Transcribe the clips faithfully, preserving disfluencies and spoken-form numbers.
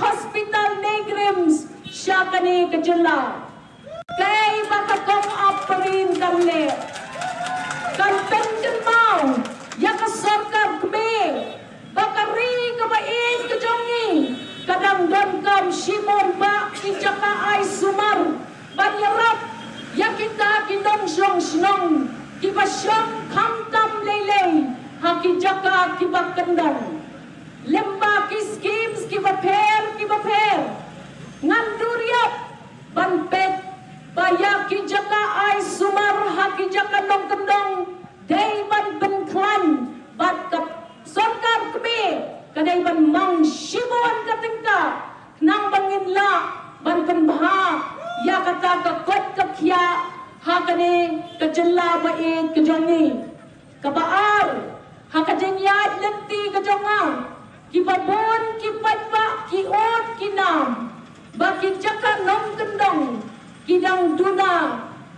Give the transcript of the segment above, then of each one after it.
hospital NEIGRIHMS sha kane ka jylla. Kaei ba ka kong Ampareen kan leh? Kan pynkynmaw ïa ka sorkar kmie ba ka ri kaba ïeit ka jong ngi ka dang donkam shibun bah ki jaka ai sumar ban ïarap ïa kita ki nongshong shnong kiba shong khamtam lei lei ha ki jaka kiba kyndong. Lyngba ki schemes kiba pher kiba pher, ngan duh ïap ban peit ba ïa ki jaka ai sumar ha ki jaka nongkyndong dei ban pynkhlaiñ bad ka sorkar kmie ka dei ban mang shibun ka tyngka khnang ba ngin lah ban pynbha ïa kata ka koit ka khiah ha kane ka jylla ba ïeit ka jong ngi. Kaba ar, ha ka jingïaid lynti ka jong nga, kiba bun ki paidbah ki ong ki nam ba ki jaka nongkyndong ki dang duna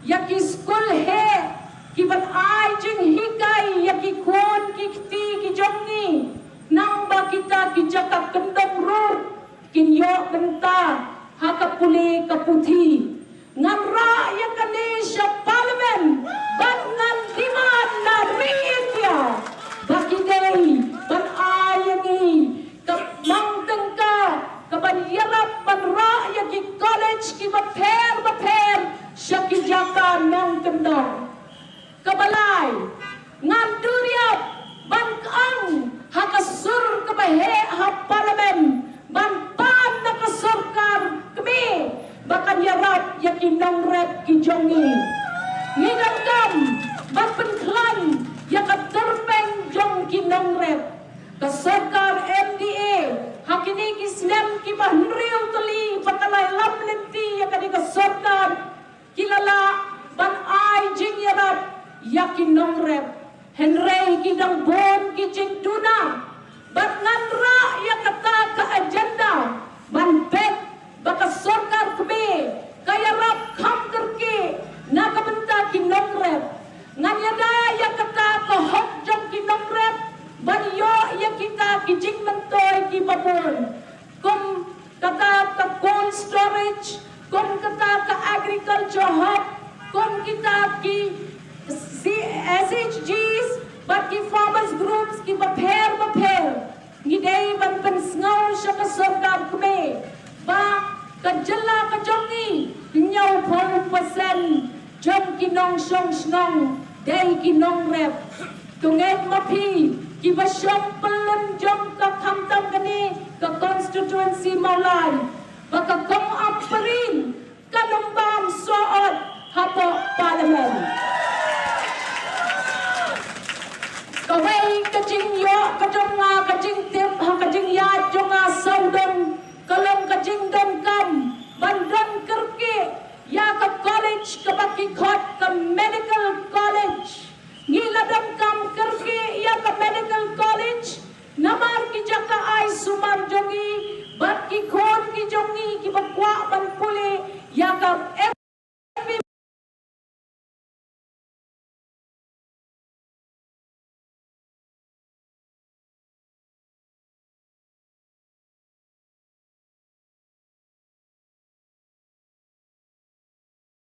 ïa ki skul heh kiban ai jinghikai ïa ki khun ki kti ki jong ngi, nangba kita ki jaka kyndong ruh kin ïoh bynta ha ka pule ka puthi. Ngan rah ïa kane sha Parliament bad ngan demand na ri India ba ki dei ban ai ïa ngi ka mang tyngka kaban ïarap ban rah ïa ki college kiba pher ba pher sha ki jaka nongkyndong. Kaba lai, ngan duh ïap ban kyng ha ka sur kaba heh ha Parliament ban pan na ka sorkar kmie ba kan ïarap ïa ki nongrep ki jong ngi. Ngi donkam ban pynkhlaiñ ïa ka tyrpeng jong ki nongrep. Ka sorkar M D A ha kine ki snem kiba hynriew tylli ba ka la lam lynti ïa kane ka sorkar, ki la lah ban ai jingïarap ïa ki nongrep, hynrei ki dang bun ki jingduna. Bad ngan rah ïa kata ka agenda ban peit ba ka sorkar kmie ka ïarap kham kyrkieh na ka bynta ki nongrep. Ngan ïada ïa kata ka hok jong ki nongrep ban ïoh ïa kita ki jingmyntoi kiba bun. Kum kata ka cold storage, kum kata ka agriculture hub, kum kita ki C-, S H Gs bad ki farmers groups kiba pher ba pher. Ngi dei ban pynsngew sha ka sorkar kmie ba ka jylla ka jong ngi, hynñiewphew percent jong ki nongshong shnong dei ki nongrep. To ngeit ma phi, kiba shong pyllun jong ka khamtam kane ka constituency Mawlai ba ka kong Ampareen kan ym bam soh ot hapoh Parliament. Kawei ka jingïoh ka jong nga, ka jingtip ha ka jingïaid jong nga sawdong ka long ka jingdonkam ban don kyrkieh ïa ka college kaba ki khot ka medical college. Ngi la donkam kyrkieh ïa ka medical college namar ki jaka ai sumar jong ngi bad ki khun ki jong ngi kiba kwah ban pule ïa ka M B B S.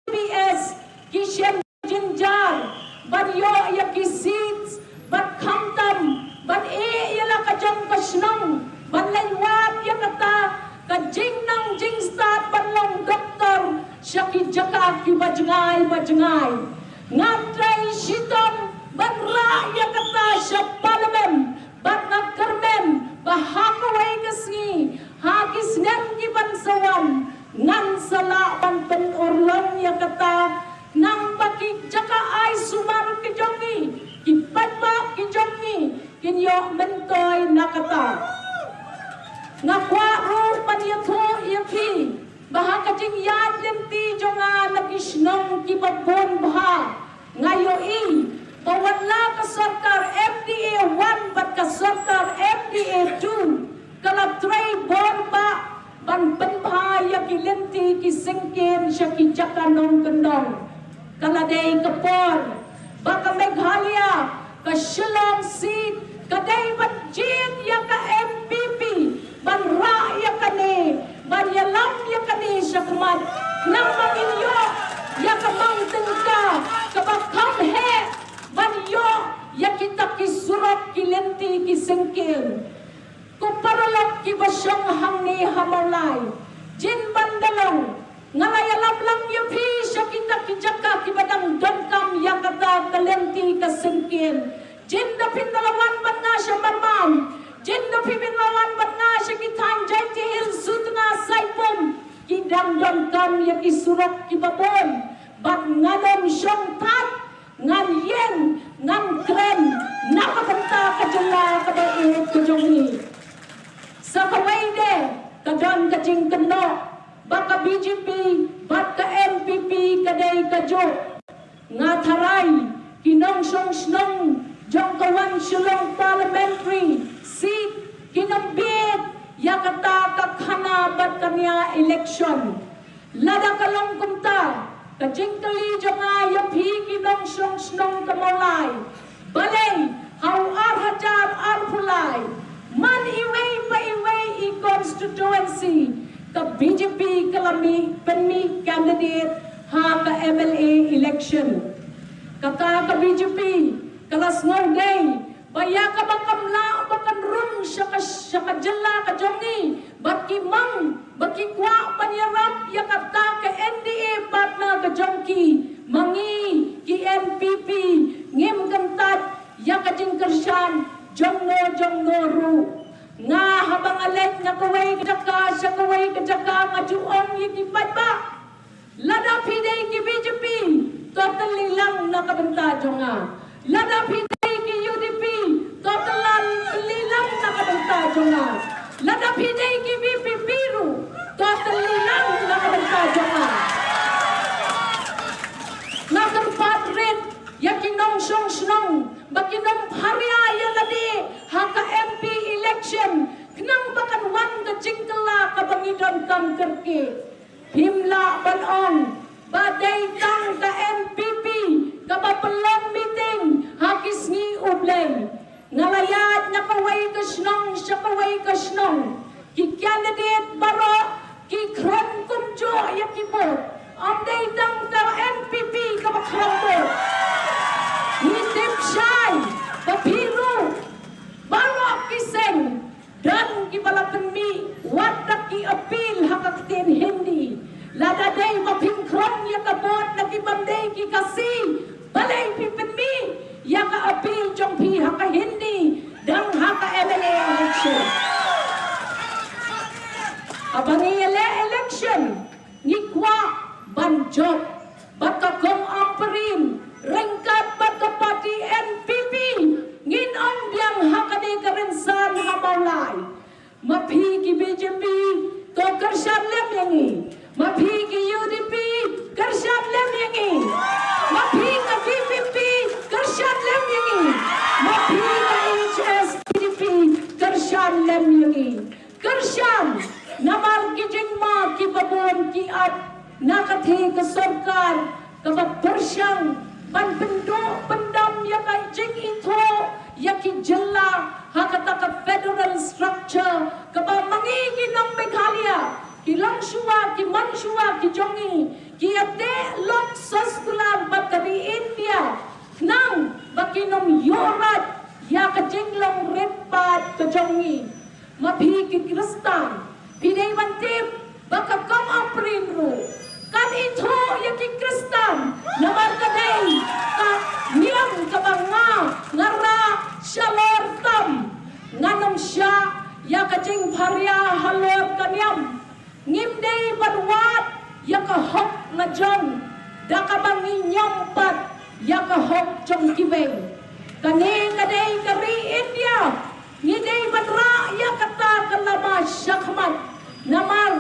B S ki shem jynjar ban ïoh ïa ki seats bad khamtam ban ïeh ïa la ka jong ka shnong ban leit wad ïa kata ka jingnang jingstad ban long doktor sha ki jaka kiba jngai ba jngai. Ngan trei shitom ban rah ïa kata sha Parliament. Bad nga kyrmen ba ha kawei ka sngi ha ki snem kiban sa wan ngan sa lah ban pynurlong ïa kata, nangba ki jaka ai sumar ki jong ngi, ki paidbah ki jong ngi kin ïoh myntoi na kata. Nga kwah ruh ban ïathuh ïa phi ba ha ka jingïaid lynti jong nga na ki shnong kiba bun bha, nga ïohi ba wat la ka sorkar M D A one bad ka sorkar M D A two ka la trei bor bha ban pynbha ïa ki lynti ki syngkien sha ki jaka nongkyndong. Ka la dei ka por ba ka Meghalaya, ka Shillong seat ka dei ban jied ïa ka M P P ban rah ïa kane Syngkien. Ko paralok kiba shong hangne ha Mawlai, jin ban da long, nga la ïalam lang ïa phi sha kita ki jaka kiba dang donkam ïa kata ka lynti ka syngkien. Jin da phin da la wan bad nga sha Marmam, jin da phin da la wan bad nga sha ki thaiñ Jaintia Hills, Sutnga, Saipum, ki dang donkam ïa ki surok kiba bun. Bad ngan ym shong thait, ngan ïeng, ngan kren na ka bynta ka jylla kaba ïeit ka jong ngi. Sa kawei de, ka don ka jingkynnoh ba ka B J P bad ka N P P ka dei kajuh. Nga tharai ki nongshong shnong jong ka Wan Shillong Parliamentary Seat kin ym bieit ïa kata ka khana bad ka nia election. Lada ka long kumta, ka jingkylli jong nga ïa phi ki nongshong shnong ka Mawlai, balei ha u ar hajar arphew lai, man iwei pa iwei i constituency, ka B J P ka la mih, pynmih candidate ha ka M L A election? Kata ka B J P ka la sngew dei ba ïa kaba kam lah ba kan rung sha ka, sha ka jylla ka jong ngi, ba ki mang, ba ki kwah ban ïarap ïa kata ka N D A partner ka jong ki. Ma ngi ki N P P ngim kyntait ïa ka jingkyrshan jongno jongno ruh. Nga haba nga leit na kawei ka jaka sha kawei ka jaka, nga ju ong ïa ki paidbah, lada phi dei ki B J P, to tylli lang na ka bynta jong nga. Lada phi dei ki U D P, to tylli lang na ka bynta jong nga. Lada phi dei ki V P P ruh, to tylli lang na ka bynta jong nga. Nga kyrpad rit ïa ki nongshong shnong ba kin ym pharia ïa lade ha ka M P election, khnang ba kan wan ka jingkylla kaba ngi donkam kyrkieh. Phim lah ban ong ba dei tang ka N P P kaba pynlong meeting ha ki sngi U Blei. Nga la ïaid na kawei ka shnong sha kawei ka shnong, ki candidate baroh ki khrom kumjuh ïa ki vote. Ym dei tang ka N P P kaba khrom vote. Ngi tip shai ba phi ruh baroh ki seng don kiba la pynmih wat da ki appeal ha ka ktien Hindi. Lada dei ba phin khrom ïa ka vote na ki bym dei ki Khasi, balei phi pynmih ïa ka appeal jong phi ha ka Hindi dang ha ka M L A election? Haba ngi ïaleh election, ngi kwah ban jop bad ka Kong Ampareen ryngkat bad ka party N P P. Ngin ong biang ha kane ka rynsan ha Mawlai. Ma phi ki B J P, to kyrshan lem ïa ngi. Ma phi ki U D P, kyrshan lem ïa ngi. Ma phi ka V P P, kyrshan lem ïa ngi. Ma phi ka H S P D P, kyrshan lem ïa ngi. Kyrshan, namar ki jingma kiba bun ki ap na ka thei ka sorkar kaba pyrshang ban pynduh pyndam ïa ka jingithuh ïa ki jylla ha kata ka federal structure kaba ma ngi ki nong Meghalaya, ki longshuwa, ki manshuwa ki jong ngi, ki ïateh lok soskular bad ka ri India, khnang ba kin ym ïoh rat ïa ka jinglong rit paid ka jong ngi. Ma phi ki Khristan, phi dei ban tip ba ka Kong Ampareen ruh kan ithuh ïa ki Khristan, namar ka dei ka niam kaba nga, nga rah shalor tam. Ngan ym shah ïa ka jingpharia halor ka niam. Ngim dei ban wad ïa ka hok la jong da kaba ngi ñiom pat ïa ka hok jong kiwei. Kane ka dei ka ri India, ngi dei ban rah ïa kata ka lama shakhmat. Namar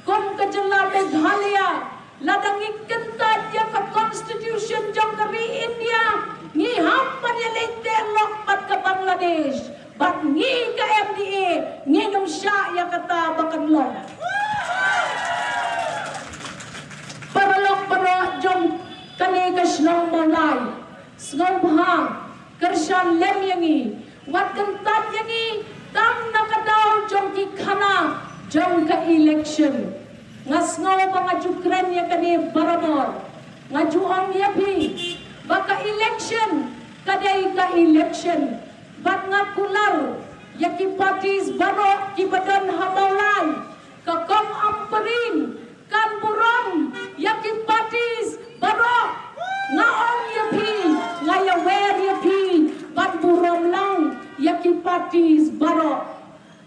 kum ka jylla Meghalaya, lada ngi kyntait ïa ka constitution jong ka ri India, ngi hap ban ïaleh teh lok bad ka Bangladesh. Bad ngi ka M D A ngin ym shah ïa kata ba kan long. Paralok baroh jong kane ka shnong Mawlai, sngewbha kyrshan lem ïa ngi, wat kyntait ïa ngi tang na ka daw jong ki khana jong ka election. Nga sngew ba nga ju kren ïa kane barabor. Nga ju ong ïa phi ba ka election ka dei ka election. Bad nga kular ïa ki parties baroh kiba don ha Mawlai. Ka Kong Ampareen kan burom ïa ki parties baroh. Nga ong ïa phi, nga ïawer ïa phi ban burom lang ïa ki parties baroh.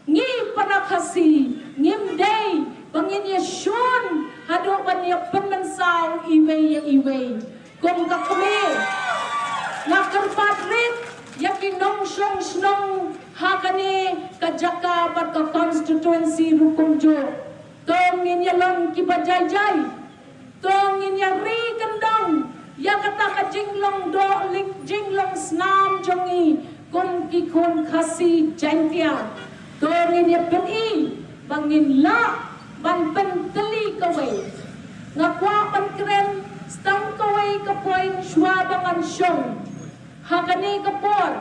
Ngi para Khasi ngim dei ba ngin ïashun haduh ban ïa pynmynsaw iwei ïa iwei. Kum ka kmie, nga kyrpad rit ïa ki nongshong shnong ha kane ka jaka bad ka constituency ruh kumjuh. To ngin ïa long kiba jai jai. To ngin ïa ri kyndong ïa kata ka jinglong doh lik jinglong snam jong ngi kum ki khun Khasi Jaiñtia. To ngin ïa pyni ba ngin lah ban pyntylli kawei. Nga kwah ban kren tang kawei ka point shuwa ba ngan shong. Ha kane ka por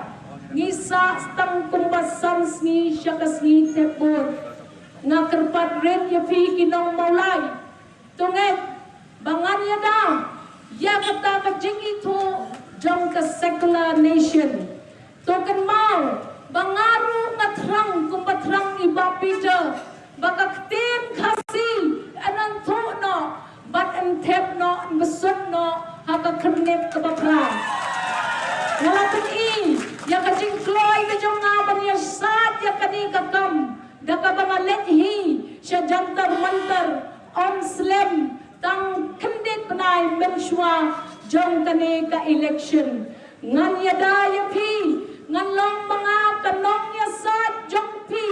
ngi sah tang kumba san sngi sha ka sngi tep bud. Nga kyrpad rit ïa phi ki nong Mawlai. To ngeit ba ngan ïada ïa kata ka jingithuh jong ka secular nation. To kynmaw ba nga ruh nga thrang kumba thrang i Bah Peter ba ka ktien Khasi yn nthuh noh bad yn thep noh, yn bsut noh ha ka khyrnit kaba phra. Nga la pyni ïa ka jingkloi ka jong nga ban ïa sait ïa kane ka kam da kaba nga leit hi sha Jantar Mantar ym slem tang khyndiat bnai mynshuwa jong kane ka election. Ngan ïada ïa phi, ngan long ma nga ka nongïasaid jong phi,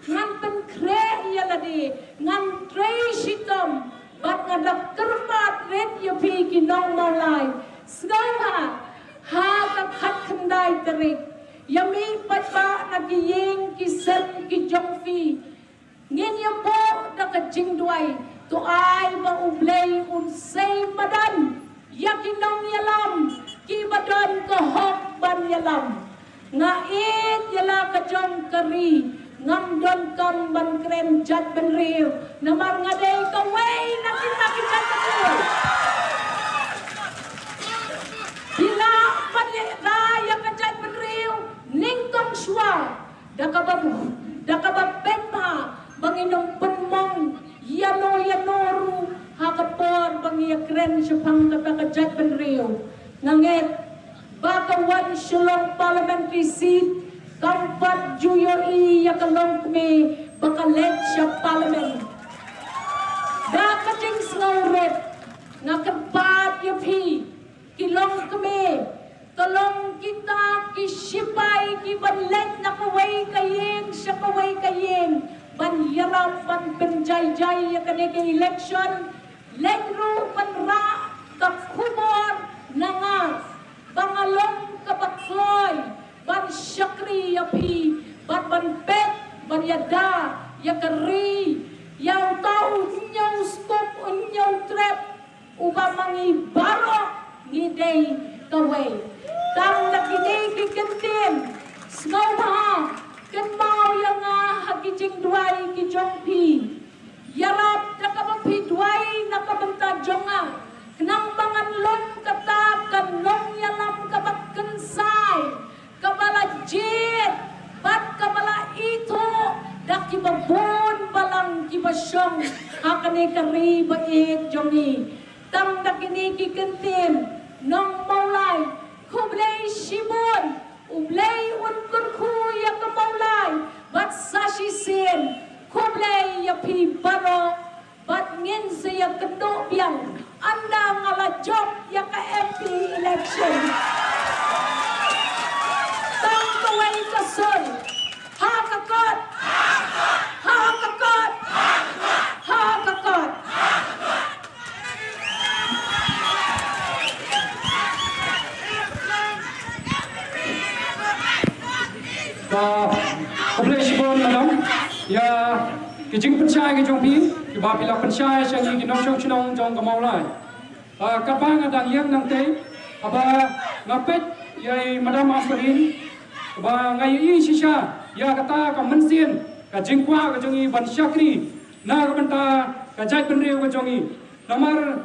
ngan pynkhreh ïa lade, ngan trei shitom, bad nga da kyrpad rit ïa phi ki nong Mawlai. Sngewbha ha ka khatkhyndai tarik ïa mih paidbah na ki ïing ki sem ki jong phi. Ngin ïa buh da ka jingduwai, to ai ba U Blei un sei madan ïa ki nongïalam kiba don ka hok ban ïalam. Nga ïeit ïa la ka jong ka ri, ngam donkam ban kren jaitbynriew namar nga dei kawei na kita ki jaitbynriew. Phi lah ban ïada ïa ka jaitbynriew nyngkong shuwa da kaba, da kaba pynbha ba ngin ym pynmong ïano ïano ruh ha ka por ba ngi ïa kren shaphang kata ka jaitbynriew. Nga ngeit ba ka wan Shillong Parliamentary Seat kam pat ju ïohi ïa ka longkmie ba ka leit sha Parliament. Da ka jingsngewrit nga kyrpad ïa phi ki longkmie, ka long kita ki shipai kiban leit na kawei ka ïing sha kawei ka ïing ban ïarap ban pynjaijai ïa kane ka election. Leit ruh ban rah ka khubor na nga ba nga long kaba kloi ban shakri ïa phi bad ban peit ban ïada ïa ka ri, ïa uta u hynñiew skum u hynñiew trep uba ma ngi baroh ngi dei kawei. Tang da kine ki kyntien, sngewbha kynmaw ïa nga ha ki jingduwai ki jong phi. Ïarap da kaba phi duwai na ka bynta jong nga, khnang ba ngan long kata ka nongïalam kaba kynsai, kaba la jied bad kaba la ithuh da kiba bun balang kiba shong ha kane ka ri ba ïeit jong ngi. Tang da kine ki kyntien, nong Mawlai, khublei shibun. U Blei un kyrkhu ïa ka Mawlai bad sa shisien khublei ïa phi baroh. Bad ngin sa ïakynduh biang ynda nga la jop ïa ka M P election. Tang kawei ka sur. Ha ka kot. Ha ka kot. Ha ka kot. Ka khublei shibun, madam, ïa ki jingpynshai ki jong phi kiba phi la pynshai sha ngi ki nongshong shnong jong ka Mawlai. Ah, kaba nga dang ïeng nangtei, haba nga peit ïa i Madam Ampareen, haba nga ïohi shisha ïa kata ka mynsiem, ka jingkwah ka jong i ban shakri na ka bynta ka jaitbynriew ka jong i. Namar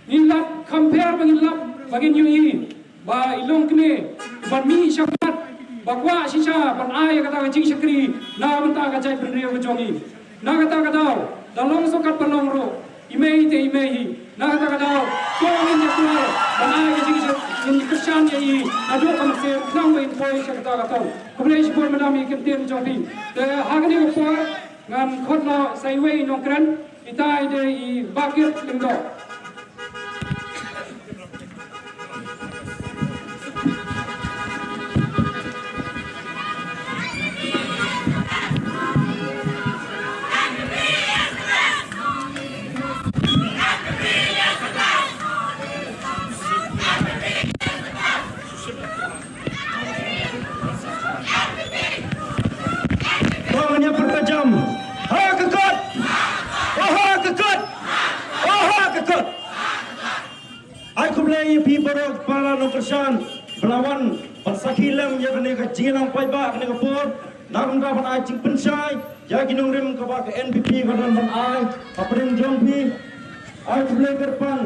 ngi lap, compare ba ngi lap, ba ngin ïohi ba i longkmie ban mih shakhmat ba kwah shisha ban ai ïa kata ka jingshakri na ka bynta ka jaitbynriew ka jong ngi. Na kata ka daw, da long shuh katba long ruh, i mei te i mei hi. Na kata ka daw, to ngin ïa poi ban ai ka jingshakri, ngin ïa kyrshan ïa i naduh ka mynsiem khnang ba in poi sha kata ka thong. Khublei shibun, mynta ïa ka ktien jong phi. Te ha kane ka por ngan khot noh sa iwei i nongkren, itai i dei i Bah Kit Lyngdoh. Ba ngan ïa pyrta jam. Ha ka kot! Oh, ha ka kot! Oh, ha ka kot! Ai khublei ïa phi baroh para nongkyrshan ba la wan ban sakhi lem ïa kane ka jingïalang paidbah kane ka por. Na ka bynta ban ai jingpynshai ïa ki nongrim kaba ka N P P ka don ban ai hapdeng jong phi. Ai khublei kyrpang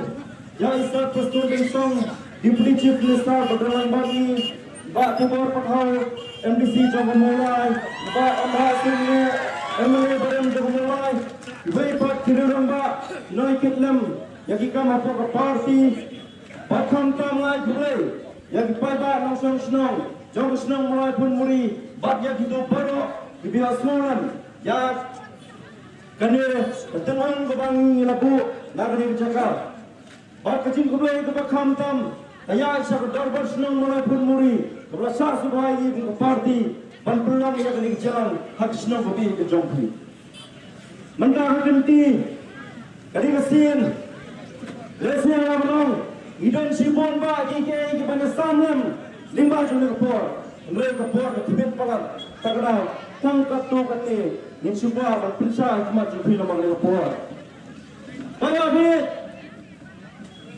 ïa i Sir Prestone Tynsong, Deputy Chief Minister ba don lang bad ngi, Bah Tibor Pathao, M D C jong ka Mawlai, Bah Amha Sing, M L A barim jong ka Mawlai, kiwei pat ki rangbah, ki nongkit lem ïa ki kam hapoh ka party. Bad khamtam nga ai khublei ïa ki paidbah nongshong shnong jong ka shnong Mawlai Phunmuri bad ïa kito baroh kiba ïasngewlem ïa kane ka tyngong kaba ngi la buh na kane ka jaka. Bad ka jingkhublei kaba khamtam ka ïaid sha ka dorbar shnong Mawlai Phunmuri kaba la shah sngewbha ïa ka party ban pynlong ïa kane ka jingïalang ha ka shnong kaba ïeit ka jong phi. Mynta ha kane ka dei ka sien, lehse la ban ong, ngi don shibun bha kiei kiei kiban ïasam lem lyngba jong kane ka por. Hynrei ka por ka tbit palat, ta ka daw tang katto katne ngin shu kwah ban pynshai ha khmat jong phi namar kane ka por. Ba ïa phi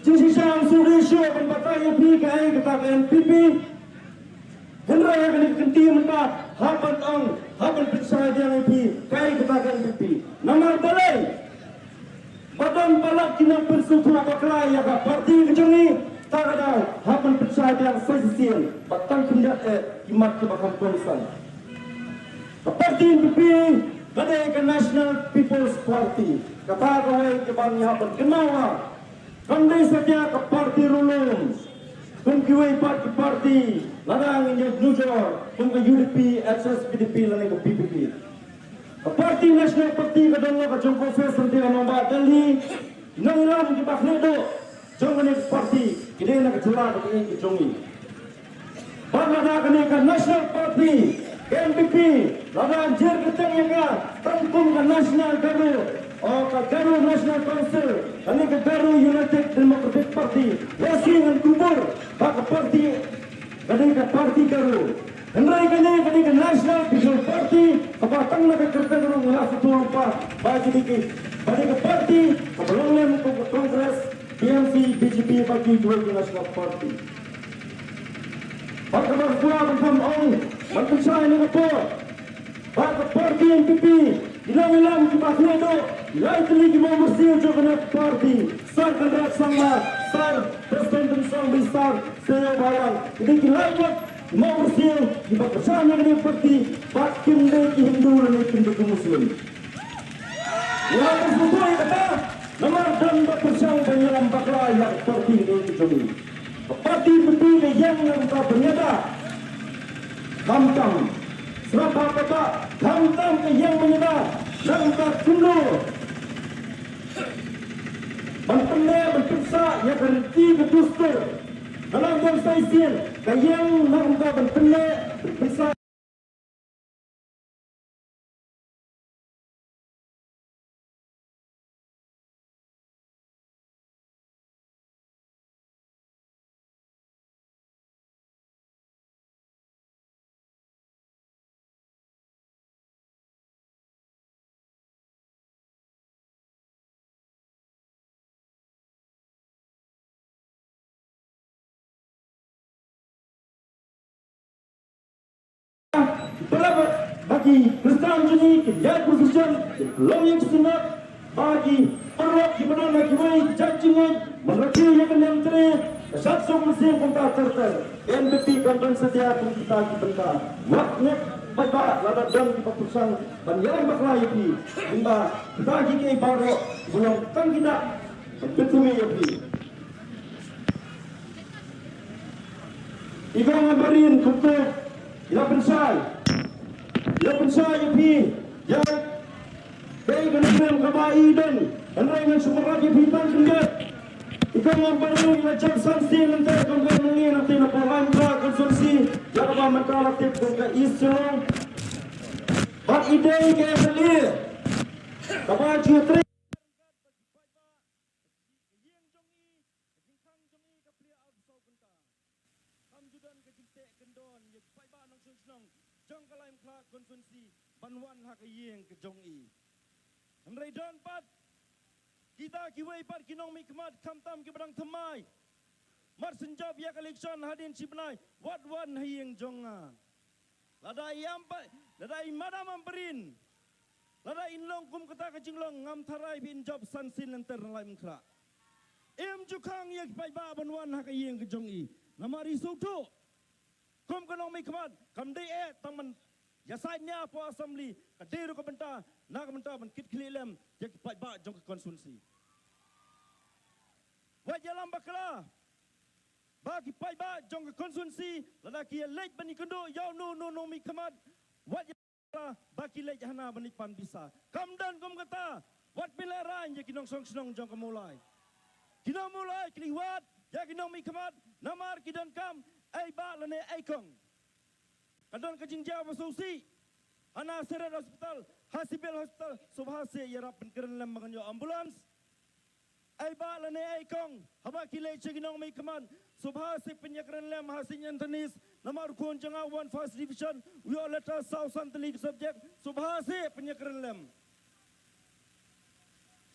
jingshisha ym sngewdei shuh ban batai ïa phi kaei kata ka N P P. Hynrei ha kane ka kynti mynta hap ban ong, hap ban pynshai biang ïa phi kaei kata ka N P P. Namar balei ba don palat ki nongpynsngewthuh bakla ïa ka party ka jong ngi? Ta ka daw hap ban pynshai biang sa shisien ba tang khyndiat eh ki mat kiba kham kongsan. Ka party N P P ka dei ka National People's Party. Kata kawei kaba ngi hap ban kynmaw. Kam dei satia ka party ruh lum kum kiwei pat ki party, lada ngin ïa nujor kum ka U D P, H S P D P lane ka P P P. Ka party National Party ka don la ka jong ka office hangne ha nongbah Delhi. Nongïalam kiba khlieh duh jong kane ka party ki dei na ka jylla kaba ïeit ka jong ngi. Bad lada kane ka National Party, ka N P P, lada jer kyrteng ïa ka tang kum ka National Garo, o ka Garo National Council, kane ka Garo United Democratic Party, lehse ngan kubur ba ka party ka dei ka party Garo. Hynrei kane ka dei ka National People's Party, kaba tang na ka kyrteng ruh ngi la sngewthuh lypa ba ki dei ki, ba dei ka party kaba long lem kum ka Congress, T M C, B J P bad kiwei ki National Party. Bad kaba kwah ban kham ong ban pynshai ha kane ka por ba ka party N P P, ki nongïalam kiba khlieh duh, ki lai tylli ki mawbyrsiew jong kane ka party, Sir Conrad Sangma, Sir Prestone Tynsong bad Sir Sniawbhalang, ki dei ki lai ngut ki mawbyrsiew kiba kyrshan ïa kane ka party, bad kim dei ki Hindu lane kim dei ki Muslim. Ngi la pyrshang ïa kata namar don ba pyrshang ban ïalam bakla ïa ka party ka jong ngi. Ka party N P P ka ïeng na ka bynta ban ïada, khamtam shrap bha paidbah, khamtam ka ïeng ban ïada na ka bynta kumno ban pynneh ban pynsah ïa ka riti ka dustur. Ka long don sa shisien, ka ïeng na ka bynta ban pynneh ban pynsah. Ba la ba, ba ki Khristan jong ngi ki leh procession, ki long ïa ki synod, ba ki paralok kiba don ha kiwei ki jait jingngeit, ban rakhe ïa ka niamtre, Ka shad suk mynsiem kumta ter ter. N P P kam don satia kum kita ki bynta. Wat ngeit paidbah lada don kiba pyrshang ban ïalam bakla ïa phi. Kumba kita ki kiei baroh ki long tang kita ban pynthymmai ïa phi. I kong Ampareen kumto, i la pynshai, i la pynshai ïa phi. Ïa Dei ka nongrim kaba i don, hynrei ngan shu mrad ïa phi tang khyndiat. I kong Ampareen i la jam san sien lynter kum ka nongrim na tei na Pawlang ka constituency, ïa kaba mynta la tip kum ka East Shillong. Bad i dei ka M L A kaba ju trei. Kam ju don ka jingteh kyndon ïa ki paidbah nongshong shnong jong ka Laitumkhrah constituency ban wan ha ka ïing ka jong i. Hynrei don pat kita kiwei pat ki nongmihkhmat khamtam kiba dang thymmai. Mar shen jop ïa ka election hadien shi bnai wat wan ha ïing jong nga. Lada i am pat, lada i Madam Ampareen, lada in long kum kata ka jinglong ngam tharai ba in jop san sien lynter na Laitumkhrah. Im ju khang ïa ki paidbah ban wan ha ka ïing ka jong i. Namar i sngewthuh kum ka nongmihkhmat kam dei eh tang ban ïasaid nia hapoh assembly, ka dei ruh ka bynta na ka bynta ban kit khlieh lem ïa ki paidbah jong ka constituency. Wat ïalam bakla ba ki paidbah jong ka constituency lada ki ïaleit ban ïakynduh ïa uno uno u nongmihkhmat, wat ïa ba ki leit hana ban leit pan pisa. Kam don kum kata. Wat pynlehrain ïa ki nongshong shnong jong ka Mawlai. Ki nong Mawlai ki leit wad ïa ki nongmihkhmat namar ki donkam ei bah lane ei kong. Ka don ka jingjia ba sngewsih hana Seret Hospital, ha Civil Hospital, sngewbha seh ïarap pynkren lem ba ngan ïoh ambulance. Ei bah lane ei kong, haba ki leit sha ki nongmihkhmat, sngewbha seh pynïakren lem ha Saint Anthony's, namar u khun jong nga u wan first division, u ïoh letter saw san tylli ki subject, sngewbha seh pynïakren lem.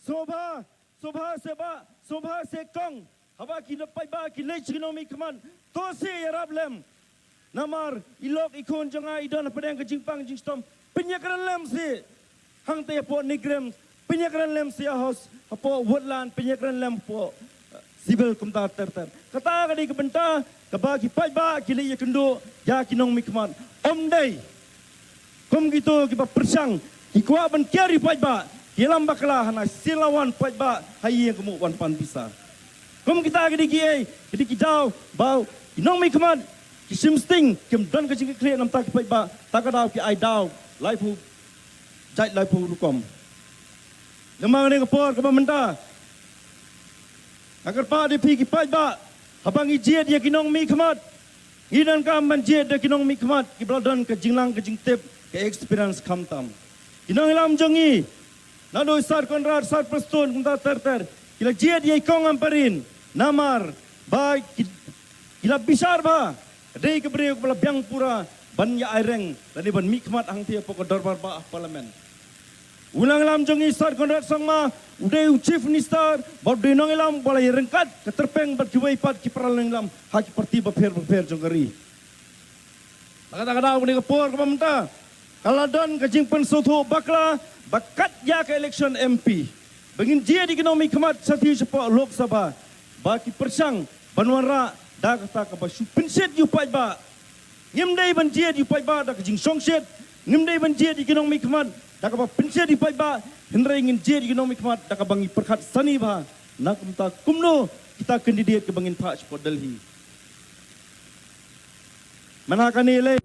Sngewbha, sngewbha seh bah, sngewbha seh kong, haba ki paidbah ki leit sha ki nongmihkhmat, to seh ïarap lem. Namar i lok i khun jong nga i don hapdeng ka jingpang jingshitom. Pynïakren lem seh hangta hapoh NEIGRIHMS, pynïakren lem seh ha hos, hapoh Woodland, pynïakren lem hapoh, eh, Civil kumta ter ter. Kata ka dei ka bynta kaba ki paidbah ki leit ïakynduh ïa ki nongmihkhmat. Ym dei kum kito kiba pyrshang, ki kwah ban kiar ïa u paidbah, ki ïalam bakla hana sien la wan paidbah ha ïing ka mut wan pan pisa. Kum kita ki dei kiei, ki dei ki daw ba ki nongmihkhmat ki shim sting, kim don ka jingkitkhlieh namar ki paidbah, ta ka daw ki ai daw laiphew jait laiphew rukom. Namar kane ka por kaba mynta nga kyrpad ïa phi ki paidbah, haba ngi jied ïa ki nongmihkhmat, ngi donkam ban jied ïa ki nongmihkhmat kiba la don ka jinglang ka jingtip, ka experience khamtam. Ki nongïalam jong ngi naduh Sir Conrad, Sir Prestone kumta ter ter, ki la jied ïa i kong Ampareen namar ba ki, ki la bishar ba ka dei ka briew kaba la biang pura ban ïa ai reng lane ban mihkhmat hangtei hapoh ka dorbar bah ha Parliament. U nongïalam jong ngi Sir Conrad Sangma u dei u Chief Minister bad u dei u nongïalam ba la ïaryngkat ka tyrpeng bad kiwei pat ki para nongïalam ha ki parti bapher bapher jong ka ri. Bad kata ka daw kane ka por kaba mynta ka la don ka jingpynsngewthuh bakla ba kat ïa ka election M P ba ngin jied ïa ki nongmihkhmat shathie shapoh Lok Sabha ba ki pyrshang ban wanrah da kata kaba shu pynshit ïa u paidbah. Ngim dei ban jied ïa u paidbah da ka jingshongshit. Ngim dei ban jied ïa ki nongmihkhmat da kaba pynshit ïa u paidbah. Hynrei ngin jied ïa ki nongmihkhmat da kaba ngi pyrkhat sani bha na kumta kumno kita candidate kaba ngin phah shapoh Delhi. Mana kane lei.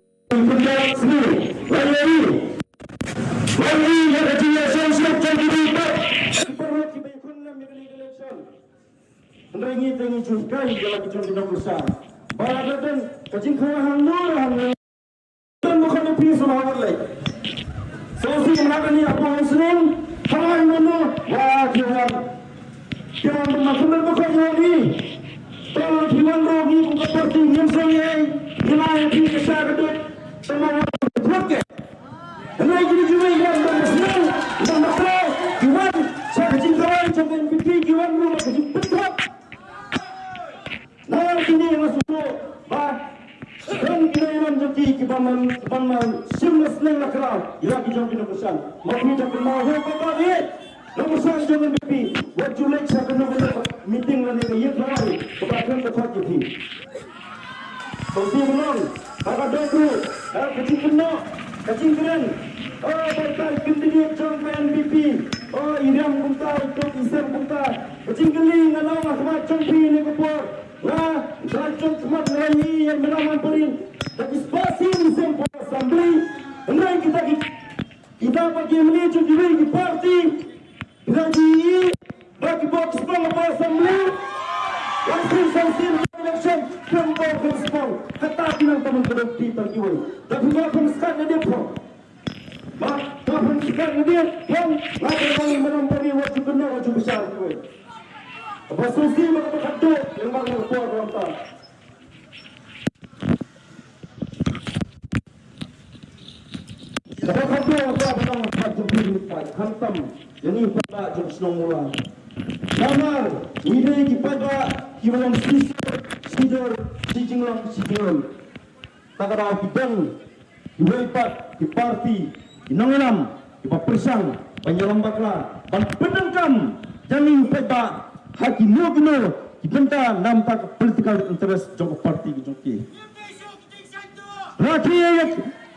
Hynrei ngi te ngi ju kai ïa la ki jong ki nongkyrshan. Ba la don ka jingkhawa hangno hangno. Don ba kham phi sa ma wat lei. Sa si ma kane hapoh shnong. Hawai mano wa ki wan. Ki wan ba ma kham ba kham wan ni. Tang ki wan ro ngi kum ka parti ngim sngewthuh. Ngi ma ïa phi ka sha ka dut. Sa ma wat lei. Hynrei kine kiwei ki wan ban snem, ban bakhraw, ki wan sha ka jingkawei jong ka N P P, ki wan ruh ka jingpynthok. Namar kine nga sngewthuh ba don ki nongïalam jong ki kiba man, kiba man shim la sneng la kraw ïa la ki jong ki nongkyrshan. Ma phi da kynmaw ho ba ba ïeit. Nongsan jong N P P, wat ju leit sha kano kano ka meeting lane ka ïing tharai kaba kren ka khot ïa phi. Tang phi ba long ha ka dok ruh, ha ka jingkynnoh, ka jingkren. O, ba tai candidate jong ka N P P. O, i riam kumta, i tuk i sem kumta. Ka jingkylli nga long ha khmat jong phi ne ka por. Nga, nga jong khmat nga ïa i ïa i Madam Ampareen. Da ki spah sien i sem por assembly. Hynrei kita ki Kita pat ki M L A jong kiwei ki party. Phi la ji i ba ki bok spong ha por assembly. Wan sien san sien election, phi wan bok phi spong. Kata phi nang tamon ka dok ti tang kiwei. Da phi bok phi skat na dep pong. Ba, ba phi skat na dep pong. Nga ka bang manam pagi wat ju kena wat ju bishar kiwei. Ba susi ba ka khadok, yang bang yang por wan ta. Kaba khadduh ka ba nang pat jong phi, pat khamtam ïa ngi paidbah jong shnong Mawlai. Namar ngi dei ki paidbah kiba long shi sur shi dur, shi jinglong shi jinglem. Ta ka daw ki don kiwei pat ki party, ki nongïalam kiba pyrshang ban ïalam bakla, ban pyndonkam ïa ngi paidbah ha kino kino ki bynta na bynta ka political interest jong ka party ka jong ki. Rakhe ïa,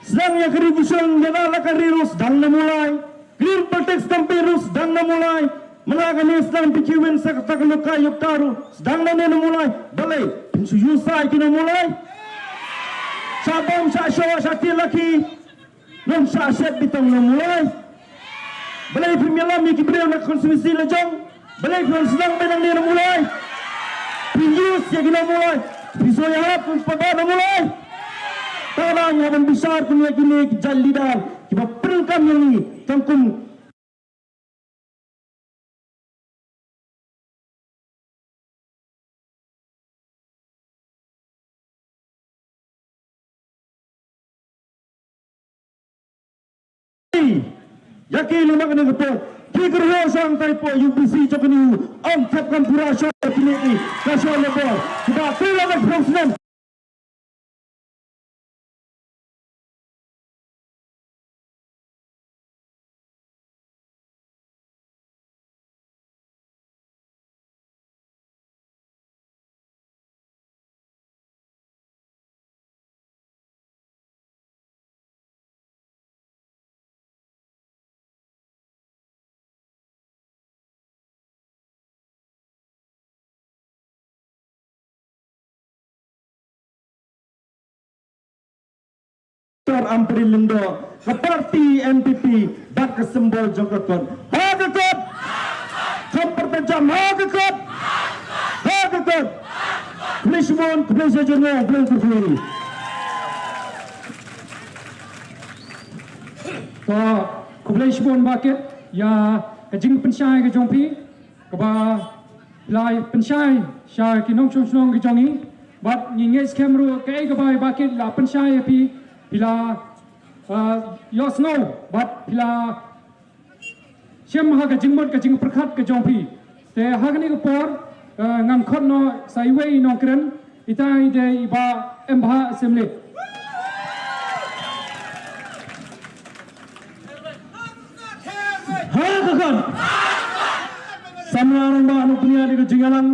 sdang ïa ka revolution ïa la, la ka ri ruh sdang na Mawlai. Clean politics campaign ruh sdang na Mawlai. Mala kane sdang phi ki win sa kata ka luka yukta ruh sdang na ne na Mawlai. Balei phin shu ïusai ki na Mawlai? Sha bom sha shoh sha tied lakhi. Nong sha shet bitong na Mawlai. Balei phim ïalam ïa ki briew na constituency la jong? Balei phim sdang ba nangne na Mawlai? Phi use ïa ki na Mawlai. Phi so ïa hap kum paidbah na Mawlai. Tara nga ban bishar kum ïa kine ki jait leader kiba pyndonkam ïa ngi tang kum Ïa ki lum kane ka por ki kyrwoh shang tai por U B C jong kane u ong thep kam pura shong kine ki ka shong le por kiba tu la ka president. Doctor Ampareen Lyngdoh, ka party N P P, bad ka symbol jong ka kot. Ha ka kot! Khamparta jam ha ka kot! Ha ka kot! Khublei shibun, khublei shibun, khublei shibun. To, khublei shibun bakit ïa ka jingpynshai ka jong phi. Kaba la pynshai sha ki nongshong shnong ki jong ngi. Bad ngi ngeit skhem ruh kaei kaba i Bah Kit la pynshai ïa phi, phi la, ah, ïohsngew bad phi la shem ha ka jingmut ka jingpyrkhat ka jong phi. Te ha kane ka por, ah, ngan khot noh sa iwei i nongkren. Ita i dei i Bah Embha Syiemlieh. Ha ka khot. Samla Rangbah Nongpynïaid ïa ka jingïalang.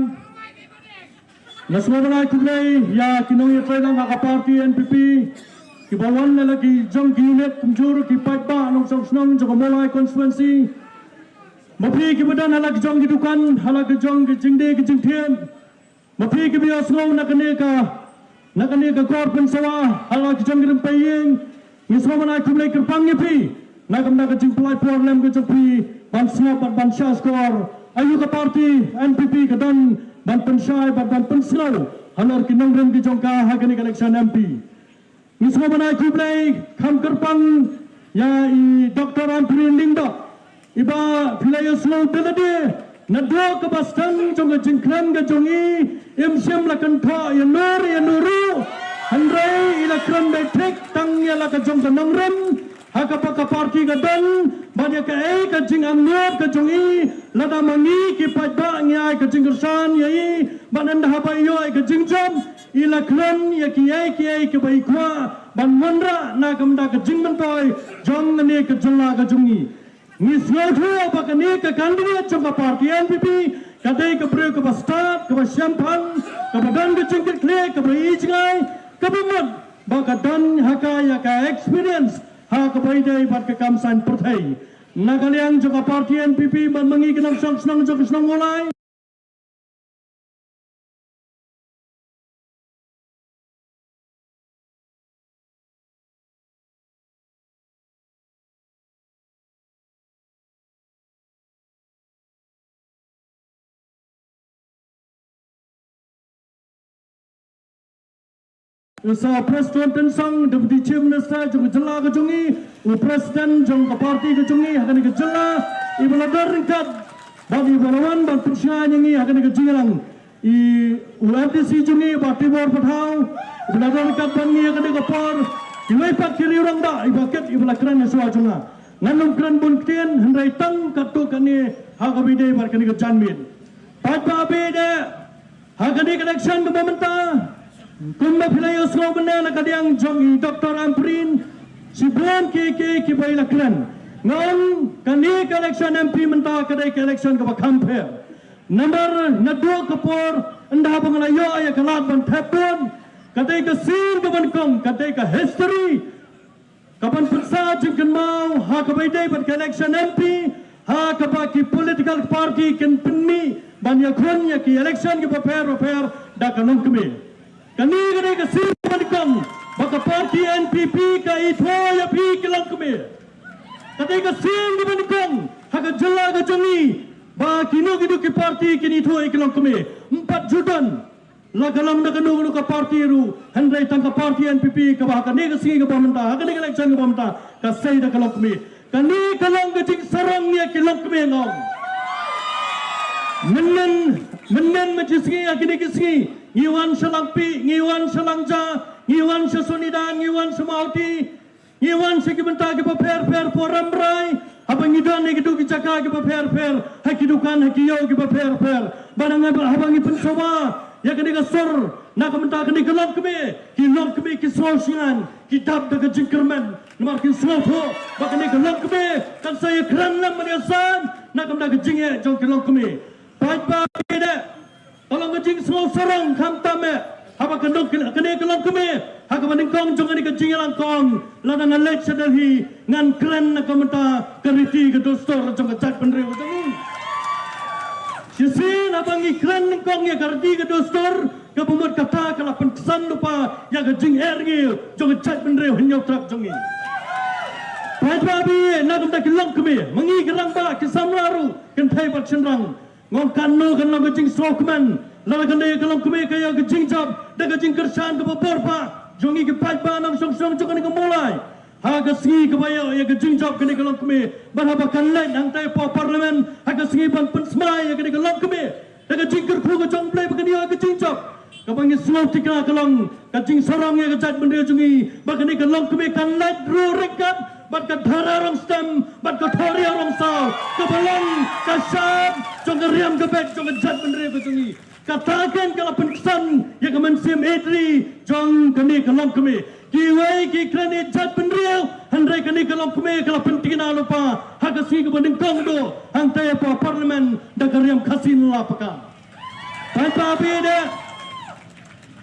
Nga sngewbha ban ai khublei ïa ki nongïatreilang ha ka party N P P kiba wan na la ki jong ki unit kumjuh ki paidbah nongshong shnong jong ka Mawlai constituency. Ma phi kiba don ha la ki jong ki dukan, ha la ki jong ki jingdie ki jingthied. Ma phi kiba ïohsngew na kane ka, na kane ka kor pynsawa, ha la ki jong ki rympei ïing, ngi sngewbha ban ai khublei kyrpang ïa phi na ka bynta ka jingpynlait por lem ka jong phi ban sngap bad ban shah skor. Aïu ka party N P P ka don ban pynshai bad ban pynsngew halor ki nongrim ki jong ka ha kane ka election M P. Ngi sngewbha ban ai khublei kham kyrpang ïa i Doctor Ampareen Lyngdoh. I Bah, phi la ïohsngew te lade naduh kaba sdang jong ka jingkren ka jong i, im shym la kynthoh ïa no ïa no ruh. Hynrei i la kren beit thik tang ïa la ka jong ka nongrim ha kaba ka party ka don bad ïa kaei ka jingangnud ka jong i. Lada ma ngi ki paidbah ngi ai ka jingkyrshan ïa i bad ynda haba i ïoh ïa ka jingjop, i la kren ïa kiei kiei kiba i kwah ban wanrah na ka bynta ka jingmyntoi jong kane ka jylla ka jong i. Ngi sngewthuh ba kane ka candidate jong ka party N P P ka dei ka briew kaba stad, kaba shemphang, kaba don ka jingkitkhlieh, kaba ïeit jngai, kaba mut ba ka don ha ka ïa ka experience ha kaba ïadei bad ka kam saiñ pyrthei. Na ka liang jong ka party N P P, bad ma ngi ki nongshong shnong jong ka shnong Mawlai, Sa Prestone Tynsong, Deputy Chief Minister jong ka jylla ka jong ngi, u President jong ka party ka jong ngi ha kane ka jylla, iba la don ryngkat bad iba la wan ban pynshai ïa ngi ha kane ka jingïalang. I u M D C jong ngi, Bah Tibor Pathaw, iba la don ryngkat bad ngi ha kane ka por. Iwei pat ki riew rangbah iba kit iba la kren ha shuwa jong nga. Ngan ym kren bun ktien, hynrei tang katto katne ha kaba ïadei bad kane ka janmiet. Paidbah ba ïeit, ha kane ka election kaba mynta, kumba phi la ïohsngew mynne na ka liang jong i Doctor Ampareen, shibun kiei kiei kiba i la kren. Nga ong kane ka election M P mynta ka dei ka election kaba kham pher. Namar naduh ka por ynda ba nga la ïoh ïa ka lad ban thep bun, ka dei ka sien kaba nyngkong, ka dei ka history kaban pynsah jingkynmaw ha kaba ïadei bad ka election M P, ha kaba ki political party kin pynmih ban ïakhun ïa ki election kiba pher ba pher da ka longkmie. Kane ka dei ka sien kaba nyngkong ba ka party N P P ka ithuh ïa phi ki longkmie. Ka dei ka sien kaba nyngkong ha ka jylla ka jong ngi ba kino kino ki party kin ithuh ïa ki longkmie. Ym pat ju don la ka long da kano kano ka party ruh, hynrei tang ka party N P P kaba ha kane ka sngi kaba mynta, ha kane ka election kaba mynta, ka sei da ka longkmie. Kane ka long ka jingsarong ïa ki longkmie, nga ong. Mynnin, mynnin ma ki sngi, ha kine ki sngi, ngi wan sha Langpih, ngi wan sha Langja, ngi wan sha Sonidan, ngi wan sha Mawhati, ngi wan sha ki bynta kiba pher pher, hapoh Rambrai, haba ngi don ha kito ki jaka kiba pher pher, ha ki dukan, ha ki ïew kiba pher pher. Bad haba, haba ngi pynsngewbha ïa kane ka sur na ka bynta kane ka longkmie, ki longkmie ki sngew shngaiñ, ki dap da ka jingkyrmen. Namar ki sngewthuh ba kane ka longkmie kan sa ïakren lem ban ïasaid na ka bynta ka jingeh jong ki longkmie. Paidbah ba ïeit, ka long ka jingsngew sarong khamtam eh, haba ka long kane, kane ka longkmie, ha kaba nyngkong jong kane ka jingïalang ka ong, lada nga leit sha Delhi ngan kren na ka bynta ka riti ka dustur jong ka jaitbynriew jong ngi. Shisien haba ngi kren nyngkong ïa ka riti ka dustur, kaba mut kata ka la pynksan lypa ïa ka jingerngiew jong ka jaitbynriew Hynñiewtrep jong ngi. Paidbah ba ïeit, na ka bynta ki longkmie, ma ngi ki rangbah ki samla ruh, kynthei bad shynrang, nga ong katno kan long ka jingsngewkmen lada ka dei ka longkmie ka ïoh ka jingjop da ka jingkyrshan kaba bor bha jong ngi ki paidbah nongshong shnong jong kane ka Mawlai. Ha ka sngi kaba ïoh ïa ka jingjop kane ka longkmie, bad haba kan leit hangtai hapoh Parliament ha ka sngi ban pynsmai ïa kane ka longkmie da ka jingkyrkhu ka jong U Blei ba kan ïoh ïa ka jingjop. Kaba ngi sngewthikna ka long ka jingsarong ïa ka jaitbynriew jong ngi ba kane ka longkmie kan leit ruh ryngkat bad ka Dhara Rongstem bad ka Thoria Rongsaw, kaba long ka shap jong ka riam ka beit jong ka jaitbynriew ka jong ngi. Kata kein ka la pynksan ïa ka mynsiem ïeit ri jong kane ka longkmie. Kiwei ki kren ïeit jaitbynriew, hynrei kane ka longkmie ka la pynthikna lypa ha ka sngi kaba nyngkong duh hangtai hapoh Parliament da ka riam Khasi na la paka. Paidbah ba ïeit,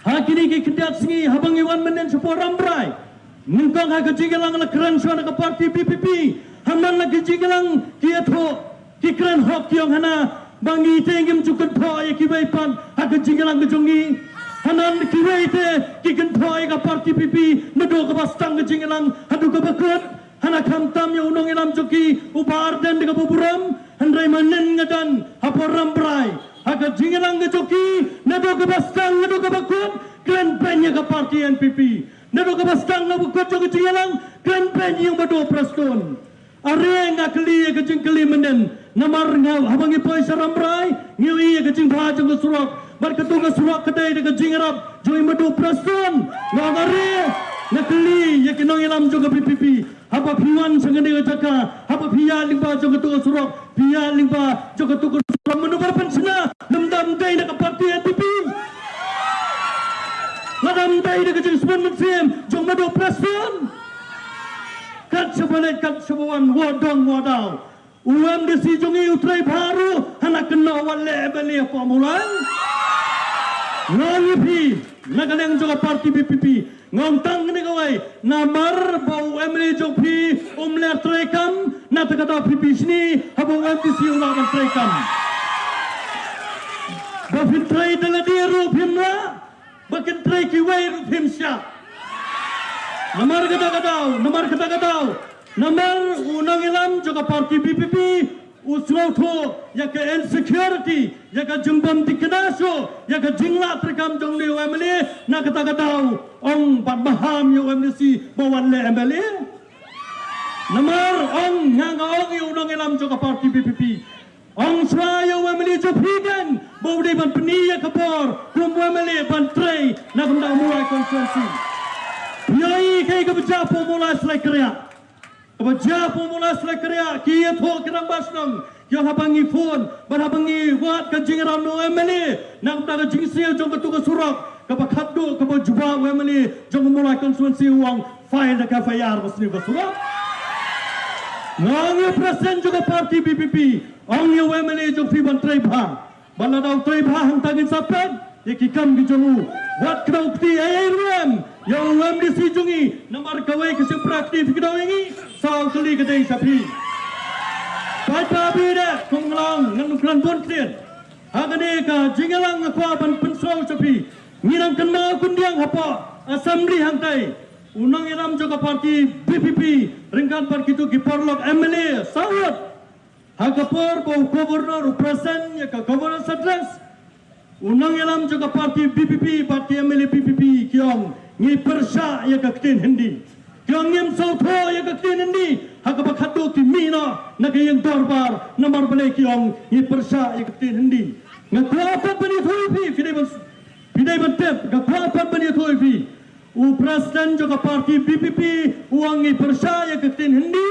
ha kine ki khyndiat sngi haba ngi wan mynnin shapoh Rambrai, nyngkong ha ka jingïalang la kren shuwa na ka party V P P, ha man la ka jingïalang ki ïathuh, ki kren hok ki ong hana ba ngi te ngim ju kynthoh ïa kiwei pat ha ka jingïalang ka jong ngi. Hana kiwei te ki kynthoh ïa ka party V P P naduh kaba sdang ka jingïalang haduh kaba kut. Hana khamtam ïa u nongïalam jong ki u Bah Ardent da kaba burom, hynrei mynnin nga don hapoh Rambrai, ha ka jingïalang ka jong ki naduh kaba sdang naduh kaba kut, kren beiñ ïa ka party N P P. Naduh kaba sdang kaba kut jong ka jingïalang, kren beiñ ïa u Madu Prestone. Are nga kylli ïa ka jingkylli mynnin, namar nga haba ngi poi sha Rambrai ngi ïohi ïa ka jingbha jong ka surok, bad kato ka surok ka dei da ka jingïarap jong i Madu Prestone. Nga ong are nga kylli ïa ki nongïalam jong ka V P P, haba phi wan sha kane ka jaka, haba phi ïaid lyngba jong kato ka surok, phi ïaid lyngba jong kato ka surok, mano ba la pynshna? Lymda ym dei na ka party N P P? Lada ym dei na ka jingsbun mynsiem jong Madu Prestone? Kat shaba leit kat shaba wan, wah dong wah daw. U MDC jong ngi u trei bha ruh hana kynnoh wat leh MLA hapoh Mawlai. Nga ong ïa phi na ka liang jong ka party VPP, nga ong tang kane kawei, namar ba u MLA jong phi um leh treikam, na kata ka daw phi bishni haba u MDC u lah ban treikam. Ba phin trei da lade ruh phim lah, ba kin trei kiwei ruh phim shah. Namar kata ka daw, namar kata ka daw, namar u nongïalam jong ka party VPP u sngewthuh ïa ka insecurity, ïa ka jingbym thikna shuh, ïa ka jinglah treikam jong une u MLA, na kata ka daw ong ban maham ïa u MDC ba wan leh MLA. Namar ong nga, nga ong ïa u nongïalam jong ka party VPP, ong shuwa ïa u MLA jong phi kan ba u dei ban pyni ïa ka bor kum u MLA ban trei na ka bynta u Mawlai constituency. Phi ïohi kaei kaba jia hapoh Mawlai Sleikhriah? Kaba jia hapoh Mawlai Sleikhriah, ki ïathuh ki rangbah shnong, ki ong haba ngi phone bad haba ngi wad ka jingïarap na u MLA na ka bynta ka jingsniew jong katu ka surok, kaba khatduh kaba jubab u MLA jong ka Mawlai constituency u ong file da ka FIR ba sniew ka surok. Nga ong ïa u president jong ka party VPP, ong ïa u MLA jong phi ban trei bha. Bad lada u trei bha hangta ngin sa peit ïa ki kam ki jong u. Wat kdew kti ei ei ruh em ïa u MDC jong ngi, namar kawei ka shynrang kti phi kdew ïa ngi, saw tylli ka dei sa phi. Paidbah ba ïeit, kum nga la ong, ngan kren bun ktien. Ha kane ka jingïalang nga kwah ban pynsngew sha phi. Ngi dang kynmaw khyndiat hapoh Assembly hangtai, u nongïalam jong ka party VPP ryngkat bad kito ki paralok MLA sawdong, ha ka por ba u Governor u present ïa ka Governor's Address, u nongïalam jong ka party VPP bad ki MLA VPP ki ong ngi pyrshah ïa ka ktien Hindi. Ki ong ngim sngewthuh ïa ka ktien Hindi, ha kaba khatduh ki mih noh na ka ïing dorbar namar balei ki ong ngi pyrshah ïa ka ktien Hindi. Nga kwah pat ban ïathuh ïa phi, phi dei ban, phi dei ban tip, nga kwah pat ban ïathuh ïa phi. U president jong ka party VPP u ong ngi pyrshah ïa ka ktien Hindi,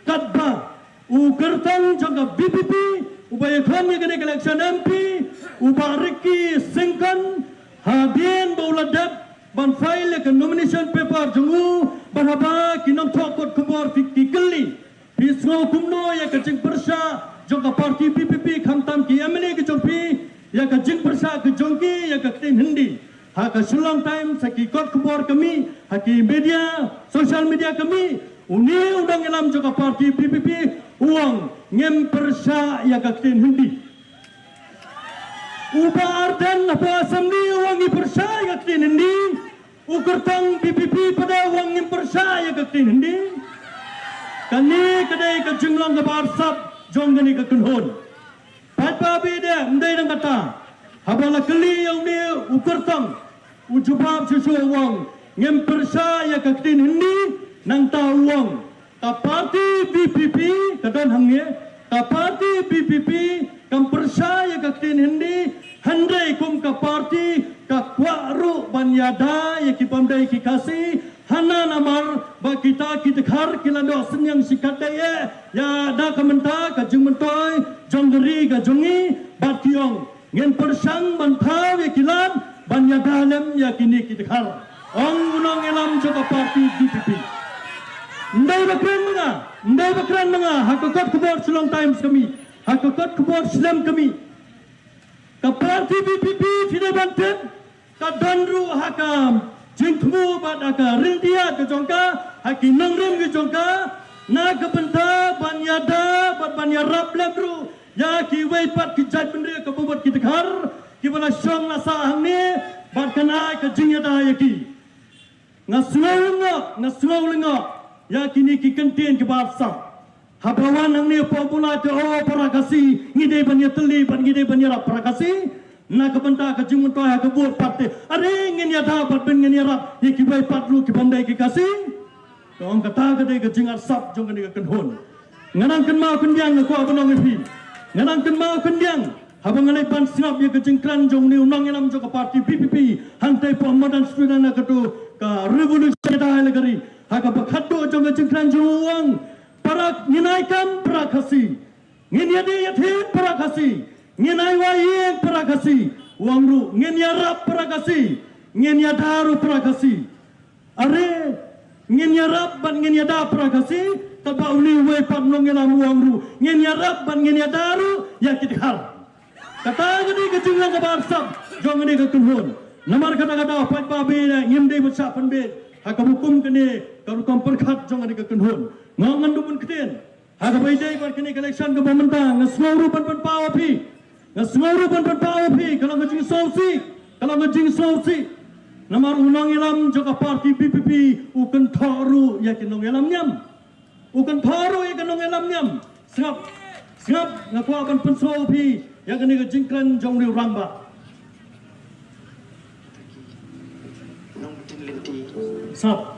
katba u kyrtong jong ka VPP uba ïakhun ïa kane ka election MP, u Bah Ricky Syngkon, hadien ba u la dep ban file ïa ka nomination paper jong u, bad haba ki nongthoh kot khubor ki kylli, phi sngew kumno ïa ka jingpyrshah jong ka party VPP, khamtam ki MLA ki jong phi, ïa ka jingpyrshah ka jong ki ïa ka ktien Hindi? Ha ka Shillong Times, ha ki kot khubor ka mih, ha ki media, social media ka mih, une u nongïalam jong ka party VPP u ong ngim pyrshah ïa ka ktien Hindi. U Bah Ardent hapoh Assembly u ong ngi pyrshah ïa ka ktien Hindi. U kyrtong VPP pat u ong ngim pyrshah ïa ka ktien Hindi. Kane ka dei ka jinglong kaba arsap jong kane ka kynhun. Paidbah ba ïeit, ym dei tang kata. Haba la kylli ïa une u kyrtong, u jubab shuh shuh u ong ngim pyrshah ïa ka ktien Hindi. Nangta u ong ka party VPP, ka don hangne, ka party VPP kam pyrshah ïa ka ktien Hindi, hynrei kum ka party ka kwah ruh ban ïada ïa ki bym dei ki Khasi, hana namar ba kita ki dkhar ki la doh synñiang shikatdei eh ïa da ka mynta ka jingmyntoi jong ka ri ka jong ngi, bad ki ong ngin pyrshang ban thaw ïa ki lad ban ïada lem ïa kine ki dkhar, ong u nongïalam jong ka party VPP. Ym dei ba kren ma nga, ym dei ba kren ma nga, ha ka kot khubor Shillong Times ka mih, ha ka kot khubor Shillong ka mih. Ka party VPP, phi dei ban tip, ka don ruh ha ka jingthmu bad ha ka ryntih ka jong ka, ha ki nongrim ki jong ka, na ka bynta ban ïada bad ban ïarap lem ruh ïa kiwei pat ki jaitbynriew, ka bamut ki dkhar kiba la shong la sah hangne, bad kan ai ka jingïada ïa ki. Nga sngew lyngngoh, nga sngew lyngngoh ïa kine ki kyntien kiba arsap. Haba wan hangne hapoh Mawlai te, o para Khasi, ngi dei ban ïatylli bad ngi dei ban ïarap para Khasi. Na ka bynta ka jingmyntoi ha ka vote pat te, are ngin ïada bad ban ngin ïarap ïa kiwei pat ruh ki bym dei ki Khasi. Ka ong kata ka dei ka jingarsap jong kane ka kynhun. Nga nang kynmaw khyndiat, nga kwah ban ong ïa phi, nga nang kynmaw khyndiat haba nga leit ban sngap ïa ka jingkren jong une u nongïalam jong ka party VPP hangtai hapoh madan Student Union, katu ka revolution ïada ïa la ka ri. Ha kaba khatduh jong ka jingkren jong u, u ong para, ngin ai kam para Khasi, ngin ïadei ïathied para Khasi, ngin ai wai ïing para Khasi. U ong ruh ngin ïarap para Khasi, ngin ïada ruh para Khasi. Are ngin ïarap bad ngin ïada para Khasi, Katba une uwei pat nongïalam u ong ruh, ngin ïarap bad ngin ïada ruh ïa ki dkhar. Kata ka dei ka jinglong kaba arsap jong kane ka kynhun. Namar kata ka daw paidbah, ngim dei ban shah pynbeit ha kaba kum kane ka rukom pyrkhat jong kane ka kynhun. Nga ong ngan duh ban ktien ha kaba ïadei bad kane ka election kaba mynta, nga sngew ruh ban pynpaw ïa phi. Nga sngew ruh ban pynpaw ïa phi, ka long ka jingsngewsih, ka long ka jingsngewsih. Namar u nongïalam jong ka party V P P u kynthoh ruh ïa ki nongïalam niam. U kynthoh ruh ïa ki nongïalam niam. Sngap, sngap, nga kwah ban pynsngew ïa phi ïa kane ka jingkren jong u rangbah. Nongbitin lynti. Sngap.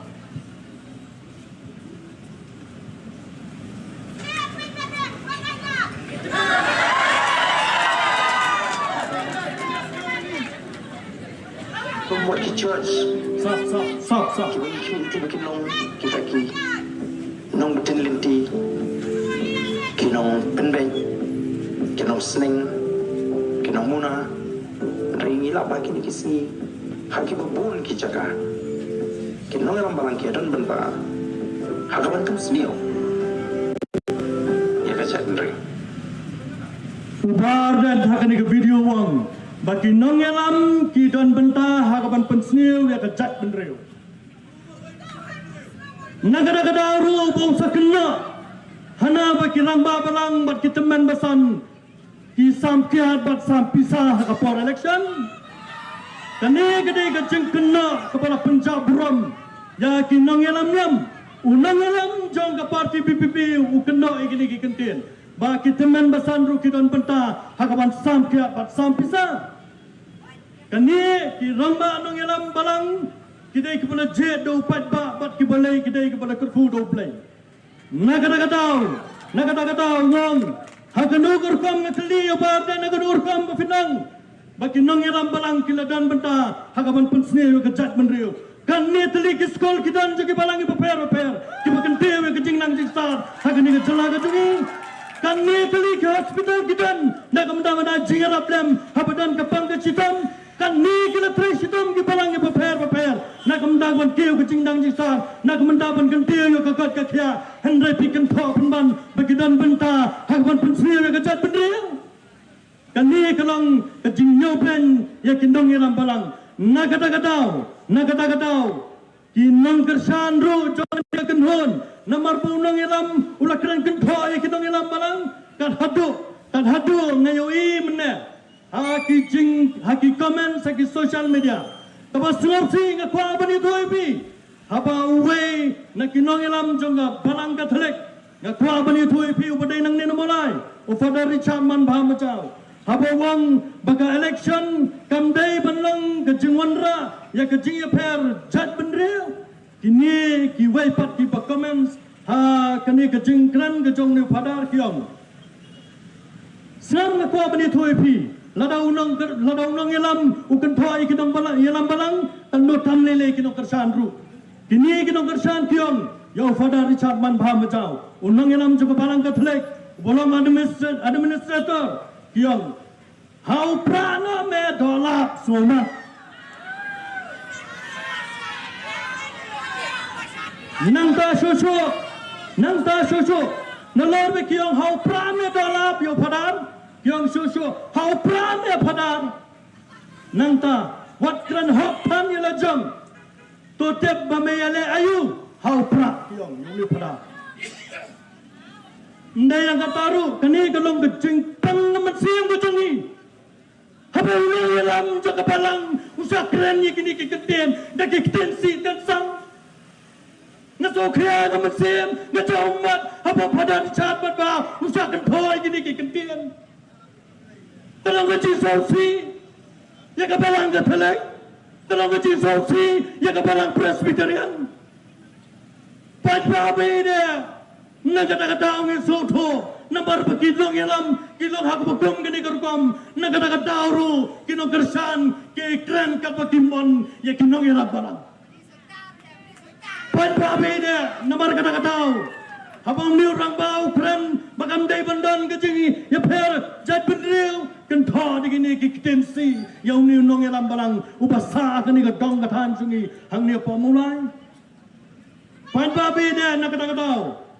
Pynmut ki church. Sngap, sngap, sngap, sngap. Kiba ngi khmih te ba kin long kita ki nongbitin lynti, ki nongpynbeit, ki nongsneng, ki nongmuna. Hynrei ngi lah ba kine ki sngi ha kiba bun ki jaka ki nongïalam balang ki don bynta ha kaban pynsniew ïa ka jaitbynriew. U Bah Ardent ha kane ka video u ong ba ki nongïalam ki don bynta ha kaban pynsniew ïa ka jaitbynriew. Na kata ka daw ruh ba u sa kynnoh hana ba ki rangbah balang bad ki tymmen basan ki sam kiad bad sam pisa ha ka por election. Kane ka dei ka jingkynnoh kaba la pynjah burom ïa ki nongïalam niam. U nongïalam jong ka party V P P u kynnoh ïa kine ki kyntien ba ki tymmen basan ruh ki don bynta ha kaban sam kiad bad sam pisa. Kane ki rangbah nongïalam balang ki dei kiba la jied da u paidbah bad kiba lei ki dei kiba la kyrkhu da U Blei. Na kata ka daw, na kata ka daw nga ong, ha kano ka rukom nga kylli ïa u Bah Ardent, ha kano ka rukom ba phi nang ba ki nongïalam balang ki la don bynta ha kaban pynsniew ïa ka jaitbynriew? Katne tylli ki skul ki don jong ki balang kiba pher bapher kiba kyntiew ïa ka jingnang jingstad ha kane ka jylla ka jong ngi? Katne tylli ki hospital ki don na ka bynta ban ai jingïarap lem haba don ka pang ka shitom? Katne ki la trei shitom ki balang kiba pher bapher na ka bynta ban kiew ka jingnang jingstad, na ka bynta ban kyntiew ïa ka kot ka khiah, hynrei phi kynthoh pynban ba ki don bynta ha kaban pynsniew ïa ka jaitbynriew. Kane ka long ka jingñiewbeiñ ïa ki nongïalam balang. Na kata ka daw, na kata ka daw, ki nongkyrshan ruh jong kane ka kynhun, namar ba u nongïalam u la kren kynthoh ïa ki nongïalam balang. Kat haduh, kat haduh nga ïohi mynne ha ki jing, ha ki comments ha ki social media. Kaba sngewsih nga kwah ban ïathuh ïa phi, haba uwei na ki nongïalam jong ka Balang Katholik, nga kwah ban ïathuh ïa phi, uba dei nangne na Mawlai, u Father Richard Manbha Majaw, haba u ong ba ka election kam dei ban long ka jingwanrah ïa ka jingïapher jaitbynriew. Kine kiwei pat kiba comments ha kane ka jingkren ka jong une u Father ki ong, sngap, nga kwah ban ïathuh ïa phi, lada u nong, lada u nongïalam u kynthoh ïa ki nongbalang, ïalam balang, tang noh tam lei lei ki nongkyrshan ruh. Kine ki nongkyrshan ki ong ïa u Father Richard Manbha Majaw, u nongïalam jong ka Balang Katholik, uba long administra-, administrator, ki ong, ha u prah noh me doh lap sngewmat. Nangta shuh shuh, nangta shuh shuh, nalor ba ki ong ha u prah me doh lap ïa u Father, ki ong shuh shuh ha u prah me Father. Nangta wat kren hok than ïa la jong. To tip ba me ïaleh aïu ha u prah, ki ong ïa une u Father. Ym dei tang kata ruh, kane ka long ka jingpang mynsiem ka jong ngi. Haba u nongïalam jong ka Balang u sa kren ïa kine ki kyntien da ki ktien sih ktien sang, nga sngewkhia ka mynsiem, nga sngewmat haba u Father Richard Manbha u sa kynthoh ïa kine ki kyntien. Ka long ka jingsngewsih ïa ka Balang Katholik, ka long ka jingsngewsih ïa ka Balang Presbyterian. Paidbah ba ïeit, na kata ka daw ngin sngewthuh, namar ba ki nongïalam ki long ha kaba kum kane ka rukom, na kata ka daw ruh ki nongkyrshan ki kren katba ki mon ïa ki nongïalam balang. Paidbah ba ïeit, namar kata ka daw, haba une u rangbah u kren ba kam dei ban don ka jingïapher jaitbynriew, kynthoh da kine ki ktien sih ïa une u nongïalam balang uba sah ha kane ka dong ka thaiñ jong ngi hangne hapoh Mawlai. Paidbah ba ïeit, na kata ka daw,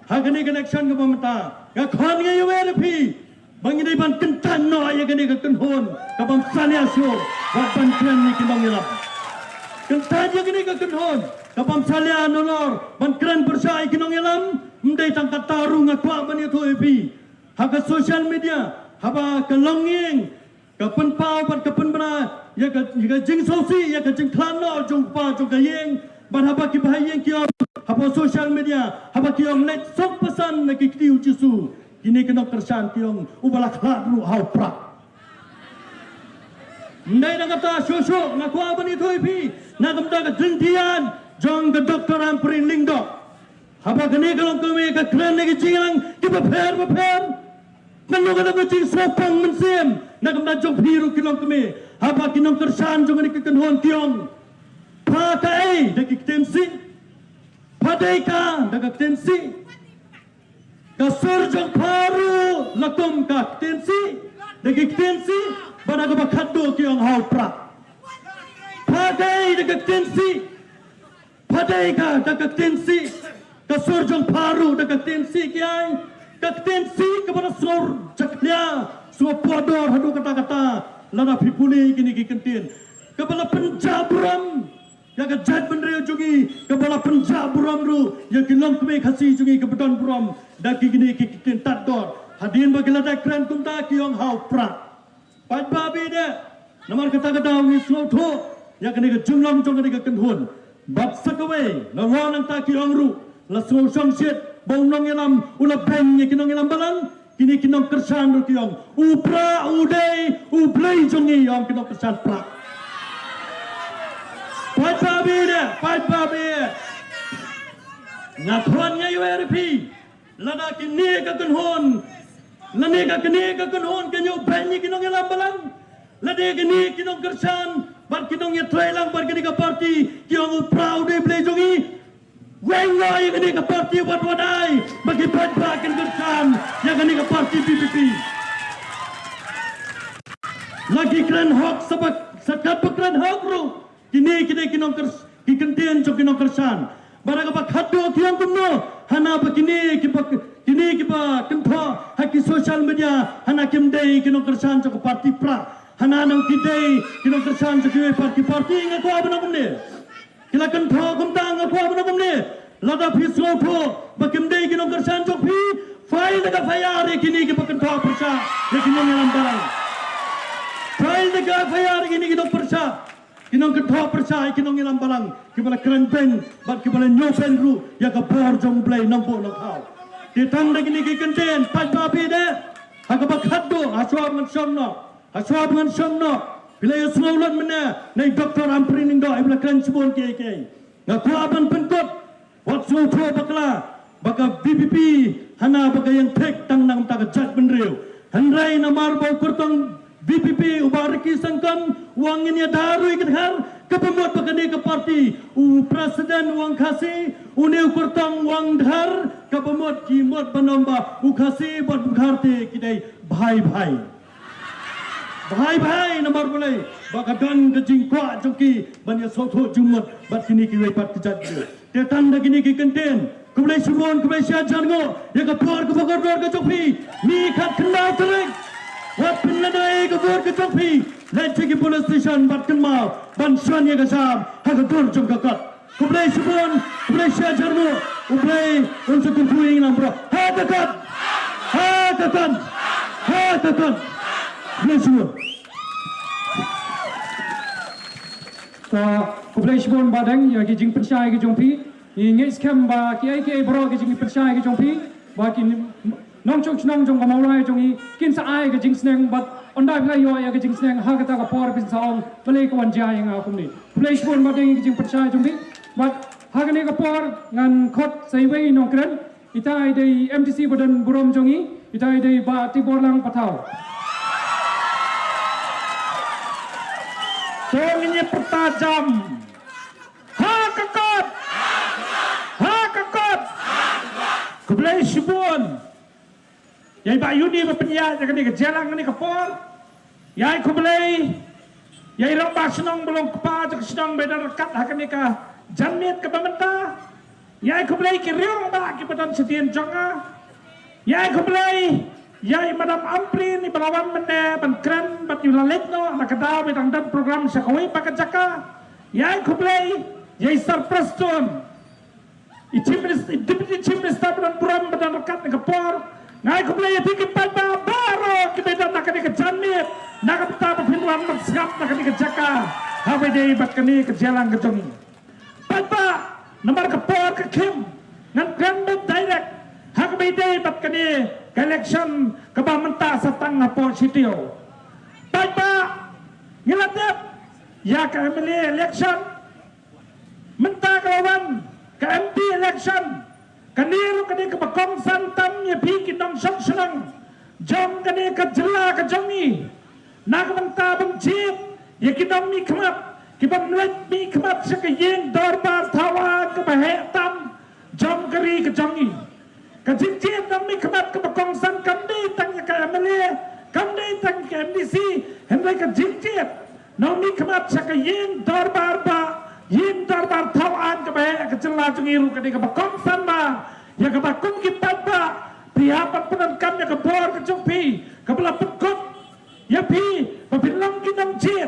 Ha kane ka election kaba mynta, nga khot nga ïa phi ba ngin dei ban kyntait noh ïa kane ka kynhun ka bym salia shuh bad ban kren ïa ki nongïalam. Kyntait ïa kane ka kynhun ka bym salia nalor ban kren pyrshah ïa ki nongïalam. Ym dei tang kata ruh, nga kwah ban ïathuh ïa phi, ha ka social media haba ka longïing ka pynpaw bad ka pynbna ïa ka, ïa ka jingsngewsih, ïa ka jingkhlad noh jong u kpa jong ka ïing. Bad haba ki bahaïing ki ong haba social media, haba ki ong leit sngewpyrshah na ki kti u Jisu, kine ki nongkyrshan ki ong uba la khlad ruh ha u prah. Ym dei na kata shuh shuh, nga kwah ban ïathuh ïa phi na ka bynta ka jingthiah jong ka Doktor Ampareen Lyngdoh. Haba kane ka longkmie ka kren na ki jingïalang kiba pher ba pher, kan long ka dei ka jingsngewpang mynsiem na ka bynta jong phi ruh ki longkmie. Haba ki nongkyrshan jong kane ka kynhun ki ong, pha kaei da ka ktien sih, pha dei ka da ka ktien sih, ka sur jong pha ruh la kum ka ktien sih, da ka ktien sih, bad ha kaba khatduh ki ong ha u prah. Pha kaei da ka ktien sih, pha dei ka da ka ktien sih, ka sur jong pha ruh da ka ktien sih ki ai. Ka ktien sih kaba la sngew jakhlia, sngew pohdor haduh katta katta lada phi pule kine ki kyntien, kaba la pynjah burom ïa ka jaitbynriew jong ngi, kaba la pynjah burom ruh ïa ki longkmie Khasi jong ngi kaba don burom da ki kine ki kyntien tad dor. Hadien ba ki la dep kren kumta ki ong ha u prah. Paidbah ba ïeit, namar kata ka daw ngi sngewthuh ïa kane ka jinglong jong kane ka kynhun. Bad sa kawei, nga wan nangta ki ong ruh la sngewshongshit ba u nongïalam u la beiñ ïa ki nongïalam balang. Kine ki nongkyrshan ruh ki ong u prah u dei u Blei jong ngi, ong ki nongkyrshan prah. Paidbah ba ïeit, paidbah ba ïeit, nga khot nga ïa phi, lada kine ka kynhun, lada ka kine ka kynhun ka ñiew beiñ ïa ki nongïalam balang, lada kine ki nongkyrshan bad ki nongïatreilang bad kine ka party ki ong u prah u dei u Blei jong ngi, weng noh ïa kane ka party wat wat ai ba ki paidbah kin kyrshan ïa kane ka party VPP. La ki kren hok sa ba, sa katba kren hok ruh, kine, kine ki nongkyrs-, ki kyntien jong ki nongkyrshan. Bad ha kaba khatduh ki ong kumno, hana ba kine kiba, kine kiba kynthoh ha ki social media, hana kim dei ki nongkyrshan jong ka party prah, hana nang ki dei ki nongkyrshan jong kiwei pat ki party. Nga kwah ban ong kumne, ki la kynthoh kumta, nga kwah ban ong kumne, lada phi sngewthuh ba kim dei ki nongkyrshan jong phi, file da ka FIR ïa kine kiba kynthoh pyrshah ïa ki nongïalam balang. File da ka FIR ïa kine ki nongpyrshah, ki nongkynthoh pyrshah ïa ki nongïalam balang, kiba la kren beiñ bad kiba la ñiew beiñ ruh ïa ka bor jong u Blei Nongbuh Nongthaw. Te tang da kine ki kyntien, paidbah ba ïeit, ha kaba khatduh, ha shuwa ba ngan shong noh, ha shuwa ba ngan shong noh, phi la ïohsngew lut mynne na i Doktor Ampareen Lyngdoh iba la kren shibun kiei kiei. Nga kwah ban pynkut, wat sngewthuh bakla ba ka VPP hana ba ka ïeng thik tang na ka bynta ka jaitbynriew. Hynrei namar ba u kyrtong VPP u Bah Ricky Syngkon u ong ngin ïada ruh ïa ka Dkhar, kaba mut ba kane ka party u president u ong Khasi, une u kyrtong u ong Dkhar, kaba mut ki mut ban ong ba u Khasi bad u Dkhar te ki dei bhai bhai. Bhai bhai namar balei? Ba ka don ka jingkwah jong ki ban ïasngewthuh jingmut bad kine kiwei pat ki jait bynriew. Te tang da kine ki kyntien, khublei shibun, khublei shihajar nguh ïa ka por kaba kordor ka jong phi. Ngi khatkhyndai tarik wat pynlehnoh ïa ka vote ka jong phi. Leit sha ki polling station bad kynmaw ban shon ïa ka jam ha ka dur jong ka kot. Khublei shibun, khublei shihajar nguh, U Blei un sa kyrkhu ïa ngi lang baroh. Ha ka kot! Ha ka kot! Ha ka kot! Khublei shibun. To, khublei shibun Bah Deng ïa ki jingpynshai ki jong phi. Ngi ngeit skhem ba kiei kiei baroh ki jingpynshai ki jong phi ba ki nongshong shnong jong ka Mawlai jong ngi kin sa ai ka jingsneng bad ynda phi la ïoh ïa ka jingsneng ha kata ka por phin sa ong balei ka wan jia ïa nga kumne. Khublei shibun Bah Deng ïa ka jingpynshai jong phi. Bad ha kane ka por ngan khot sa iwei i nongkren. Ita i dei i MDC ba don burom jong ngi. Ita i dei i Bah Tiborlang Pathaw. To ngin ïa pyrta jam. Ha ka kot! Ha ka kot! Khublei shibun. Ïa i Bah Yuni ba pynïaid ïa kane ka jingïalang kane ka por. Ïa i khublei ïa i rangbah shnong ba long kpa jong ka shnong ba i don ryngkat ha kane ka janmiet kaba mynta. Ïa khublei ki riewrangbah kiba don sha dien jong nga. Ïa khublei ïa i Madam Ampareen iba la wan mynne ban kren bad ïa la leit noh na ka daw ba dang don program sha kawei pat ka jaka. Ïa khublei ïa i Sir Prestone, i Chief Minister, i Deputy Chief Minister ba don burom ba don ryngkat na ka por. Nga ai khublei ïa phi ki paidbah baroh kiba don na kane ka janmiet, na ka bynta ba phin wan ban sngap na kane ka jaka haba ïadei bad kane ka jingïalang ka jong ngi. Paidbah, namar ka por ka khim, ngan kren beit direct ha kaba ïadei bad kane ka election kaba mynta sa tang hapoh shi taïew. Paidbah, ngi la dep ïa ka M L A election, mynta ka la wan ka M P election. Kane ruh ka dei kaba kongsan tam ïa phi ki nongshong shnong jong kane ka jylla ka jong ngi, na ka bynta ban jied ïa ki nongmihkhmat kiban leit mihkhmat sha ka ïing dorbar thaw aiñ kaba heh tam jong ka ri ka jong ngi. Ka jingjied nongmihkhmat kaba kongsan kam dei tang ïa ka M L A, kam dei tang ïa ka M D C, hynrei ka jingjied nongmihkhmat sha ka ïing dorbar bah, ïing dorbar thaw aiñ kaba heh ka jylla jong ngi ruh ka dei kaba kongsan bha. Ïa kaba kum ki paidbah, phi hap ban pyndonkam ïa ka bor ka jong phi kaba la pynkut ïa phi ba phin long ki nongjied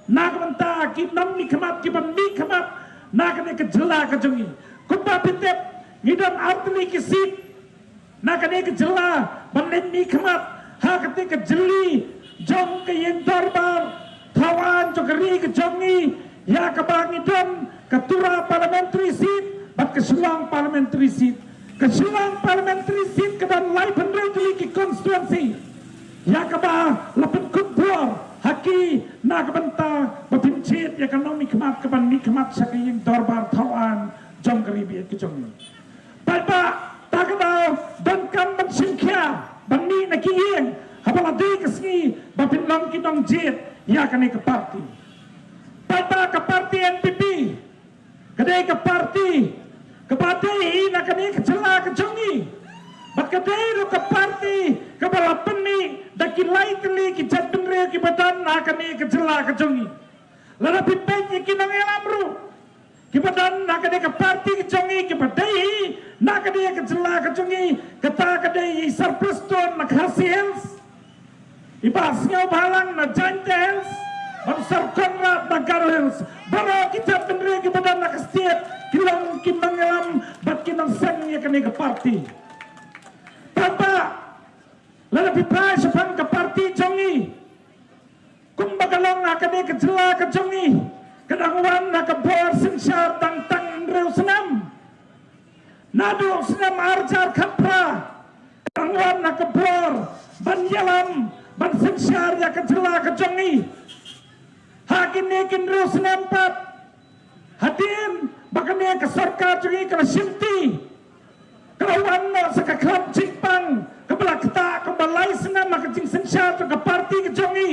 na ka bynta ki nongmihkhmat kiban mihkhmat na kane ka jylla ka jong ngi. Kumba phi tip, ngi don artylli ki seat na kane ka jylla ban leit mihkhmat ha kata ka jylli jong ka ïing dorbar thaw aiñ jong ka ri ka jong ngi, ïa kaba ngi don ka Tura parliamentary seat bad ka Shillong parliamentary seat. Ka Shillong parliamentary seat ka don laiphew hynriew tylli ki constituency, ïa kaba la pynkut bor ha ki na ka bynta ba phin jied ïa ka nongmihkhmat kaban mihkhmat sha ka ïing dorbar thaw aiñ jong ka ri baieit ka jong ngi. Paidbah, ta ka daw donkam ban shim khia ban mih na ki ïing haba la dei ka sngi ba phin long ki nongjied ïa kane ka party. Paidbah, ka party N P P ka dei ka party kaba dei hi na kane ka jylla ka jong ngi, bad ka dei ruh ka party kaba la pynmih da ki lai tylli ki jaitbynriew kiba don na kane ka jylla ka jong ngi. Lada phi peit ïa ki nongïalam ruh kiba don na kane ka party ka jong ngi kiba dei hi na kane ka jylla ka jong ngi, kata ka dei i Sir Prestone na Khasi Hills, i Bah Sniawbhalang na Jaintia Hills, bad Sir Conrad na Garo Hills. Baroh ki jaitbynriew kiba don na ka state ki long ki nongïalam bad ki nongseng ïa kane ka party. Paidbah, lada phi phai shaphang ka party jong ngi, kumba ka long ha kane ka jylla ka jong ngi, ka dang wan ha ka bor synshar tang tang hynriew snem. Naduh snem ar hajar khatphra ka dang wan ha ka bor ban ïalam ban synshar ïa ka jylla ka jong ngi. Ha kine ki hynriew snem pat, hadien ba kane ka sorkar jong ngi ka la shimti, ka la wan noh sa ka khlam jingpang kaba la ktah kumba lai snem ha ka jingsynshar jong ka party ka jong ngi.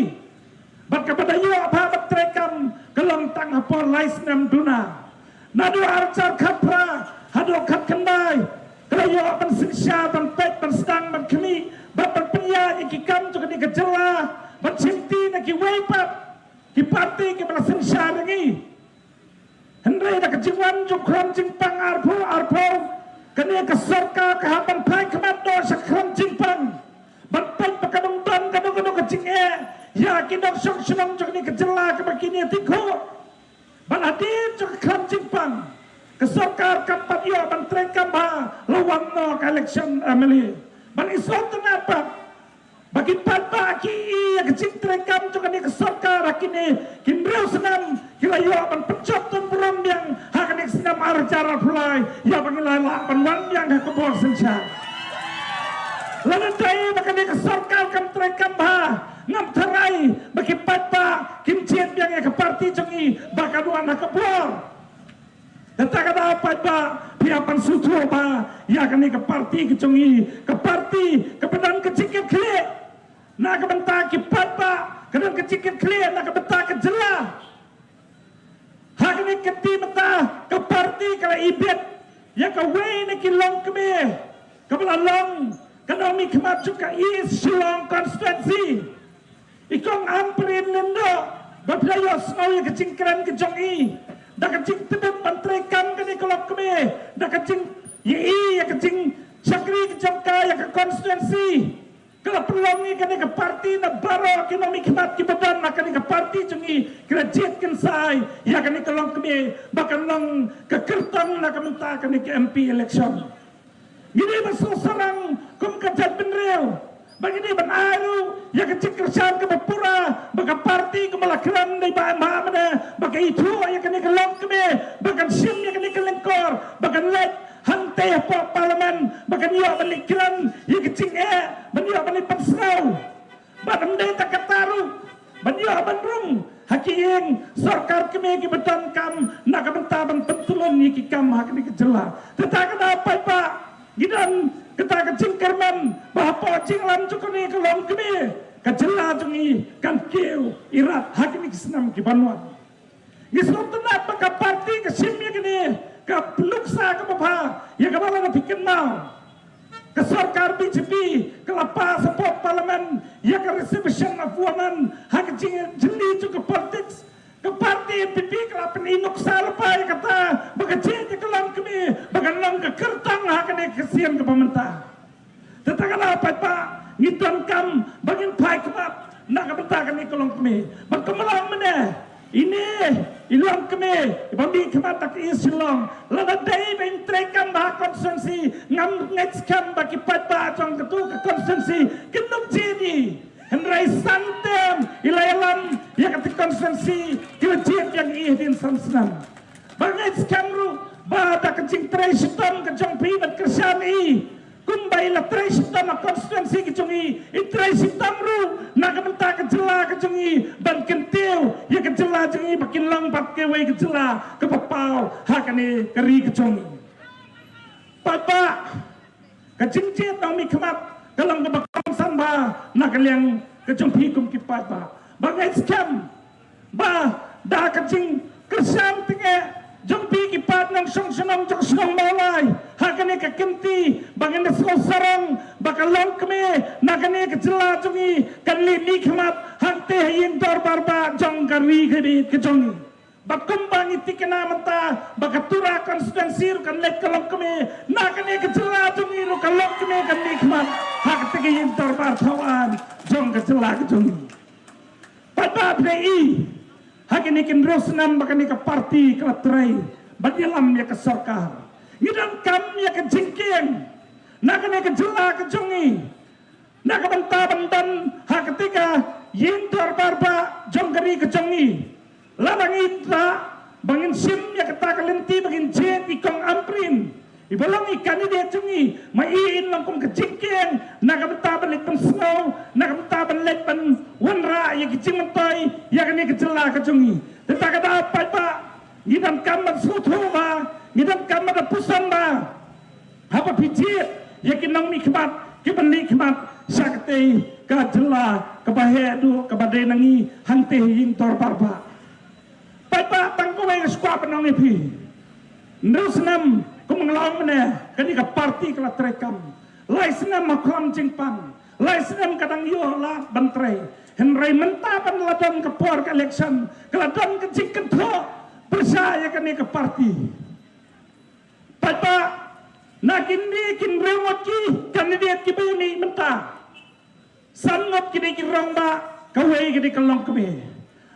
Bad kaba da ïoh bha ban treikam ka long tang hapoh lai snem duna. Naduh ar hajar khatphra haduh khatkhyndai, ka la ïoh ban synshar, ban peit, ban sdang, ban khmih bad ban pynïaid ïa ki kam jong kane ka jylla, ban shimti na kiwei pat ki party kiba la synshar ïa ngi. Hynrei da ka jingwan jong u khlam jingpang arphew arphew, kane ka sorkar ka hap ban phai khmat noh sha ka khlam jingpang ban peit ba kan ym don kano kano ka jingeh ïa ki nongshong shnong jong kane ka jylla kaba kin ïa tip khuh. Bad hadien jong ka khlam jingpang, ka sorkar kam pat ïoh ban treikam bha, la wan noh ka election M L A. Bad ngi sngewtynnat pat ba ki paidbah ki ïohi ïa ka jingtreikam jong kane ka sorkar ha kine ki hynriew snem, ki la ïoh ban pynjop don burom biang ha kane ka snem ar hajar arphew lai, ïa ba ngi la lah ban wan biang ha ka bor synshar. Lada dei ba kane ka sorkar kam treikam bha, ngam tharai ba ki paidbah kin jied biang ïa ka party jong ngi ba kan wan ha ka bor. Kata ka daw paidbah, phi hap ban sngewthuh bha ïa kane ka party ka jong ngi, ka party kaba don ka jingkitkhlieh na ka bynta ki paidbah, ka don ka jingkitkhlieh na ka bynta ka jylla. Ha kane ka kynti mynta ka party ka la ibit ïa kawei na ki longkmie kaba la long ka nongmihkhmat jong ka East Shillong constituency. I Kong Ampareen Lyngdoh, ba phi la ïohsngew ïa ka jingkren ka jong i, Da ka jingtbit ban treikam kane ka longkmie, da ka jingïohi ïa ka jingshakri ka jong ka ïa ka constituency, ka la pynlong ïa kane ka party na baroh ki nongmihkhmat kiba don ha kane ka party jong ngi, ki la jied kynsai ïa kane ka longkmie ba kan long ka kyrtong na ka bynta kane ka M P election. Ngi dei ban sngewsarong kum ka jaitbynriew ba ngi dei ban ai ruh ïa ka jingkyrshan kaba pura ba ka party kaba la kren dei ba em ha mynne ba ka ithuh ïa kane ka longkmie ba kan shim ïa kane ka lyngkor ba kan leit hangtei hapoh Parliament ba kan ïoh ban leit kren ïa ka jingeh, ban ïoh ban leit pynsngew. Bad ym dei tang kata ruh, ban ïoh ban rung ha ki ïing sorkar kmie kiba donkam na ka bynta ban pyntylun ïa ki kam ha kane ka jylla. Te ta ka daw paidbah, ngi don kata ka jingkyrmen ba hapoh jingïalam jong kane ka longkmie, ka jylla jong ngi kan kiew irat ha kine ki snem kiban wan. Ngi sngewtynnat ba ka party ka shim ïa kane ka nuksa kaba bha ïa kaba lada phi kynmaw, ka sorkar B J P ka la pass hapoh Parliament ïa ka Reservation of Women ha ka jingjylli jong ka politics. Ka party N P P ka la pyni nuksa lypa ïa kata ba ka jied ïa ka longkmie ba kan long ka kyrtong ha kane ka sien kaba mynta. Te ta ka daw paidbah, ngi donkam ba ngin phai khmat na ka bynta kane ka longkmie. Bad kumba long mynne, ine i longkmie iba mihkhmat na ka East Shillong, lada dei ba in treikam ha constituency, ngam ngeit skhem ba ki paidbah jong katu ka constituency kin ym jied i. Hynrei san term i la ïalam ïa kata ka constituency, ki la jied ïa ngi hadien san snem. Ba ngeit skhem ruh ba da ka jingtrei shitom ka jong phi ban kyrshan i, kumba i la trei shitom ha constituency ka jong i, i trei shitom ruh na ka bynta ka jylla ka jong i ban kyntiew ïa ka jylla jong i ba kin long bad kawei ka jylla kaba paw ha kane ka ri ka jong i. Paidbah, ka jingjied nongmihkhmat ka long kaba kongsan bha na ka liang ka jong phi kum ki paidbah. Ba ngeit skhem ba da ka jingkyrshan tyngeh jong phi ki paid nongshong shnong jong shnong Mawlai ha kane ka kynti ba ngin da sngewsarong ba ka longkmie na kane ka jylla jong i kan leit mihkhmat hangtei ha ïing dorbar bah jong ka ri ka ri ka jong i. Ba kumba ngi tikna mynta ba ka Tura constituency ruh kan leit ka longkmie, na kane ka jylla jong i ruh ka longkmie kan mihkhmat ha kata ka ïing dorbar thawaiñ jong ka jylla ka jong i. Paidbah, phi i ha kine ki hynriew snem ba kane ka party ka la trei ban ïalam ïa ka sorkar, ngi donkam ïa ka jingkieng na kane ka jylla ka jong i na ka bynta ban don ha kata ka ïing dorbar bah jong ka ri ka jong i. Lada ngi ïa ba ngin shim ïa kata ka lynti ba ngin jied i Kong Ampareen iba long i candidate jong i, ma i in long kum ka jingkieng na ka bynta ban leit pynsngew, na ka bynta ban leit ban wanrah ïa ki jingmyntoi ïa kane ka jylla ka jong i. Te ta ka daw paidbah, ngi donkam ban sngewthuh ba, ngi donkam ban da puson ba haba phi jied ïa ki nongmihkhmat kiban mihkhmat sha katei ka jylla kaba heh duh kaba dei na ngi hangtei ha ïing dorbar bah. Paidbah, tang kawei nga sngewkwah ban ong ïa phi. Hynriew snem kum nga la ong mynne, kane ka party ka la treikam. Lai snem ha khlam jingpang, lai snem ka dang ïoh lad ban trei. Hynrei mynta ban la don ka por ka election ka la don ka jingkynthoh pyrshah ïa kane ka party. Paidbah, na kine ki hynriew ngut ki candidate kiba ïamih mynta, san ngut ki dei ki rangbah, kawei ka dei ka longkmie.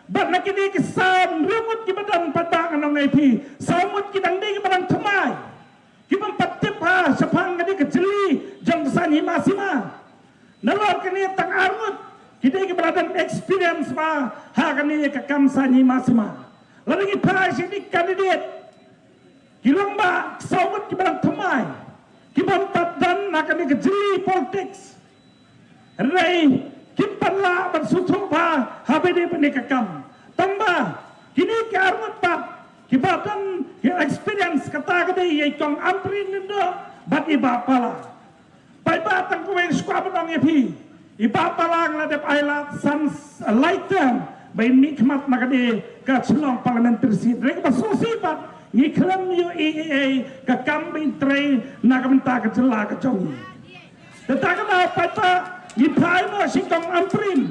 Bad na kine ki san hynriew ngut kiba don, paidbah, ngan ong ïa phi, saw ngut ki dang dei kiba dang thymmai, kibym pat tip ha shaphang kane ka jylli jong ka saiñ hima sima. Nalor kine tang ar ngut ki dei kiba la don experience bha ha kane ka kam saiñ hima sima. Lada ngi phai sha kine ki candidate ki rangbah, saw ngut kiba dang thymmai, kibym pat don ha kane ka jylli politics. Hynrei kim pat lah ban sngewthuh bha haba ïadei bad kane ka kam. Tangba kine ki ar ngut pat kiba don ki experience, kata ka dei ïa i Kong Ampareen Lyngdoh bad i Bah Pala. Paidbah, tang kawei nga sngewkwah ban ong ïa phi, i Bah Pala nga la dep ai lad san, lai term ba in mihkhmat na kane ka Shillong parliamentary seat. Hynrei kaba sngewsih pat, ngi khlem ïohi ei ei ka kam ba in trei na ka bynta ka jylla ka jong ngi. Te ta ka daw, paidbah, ngi phai noh sha i Kong Ampareen.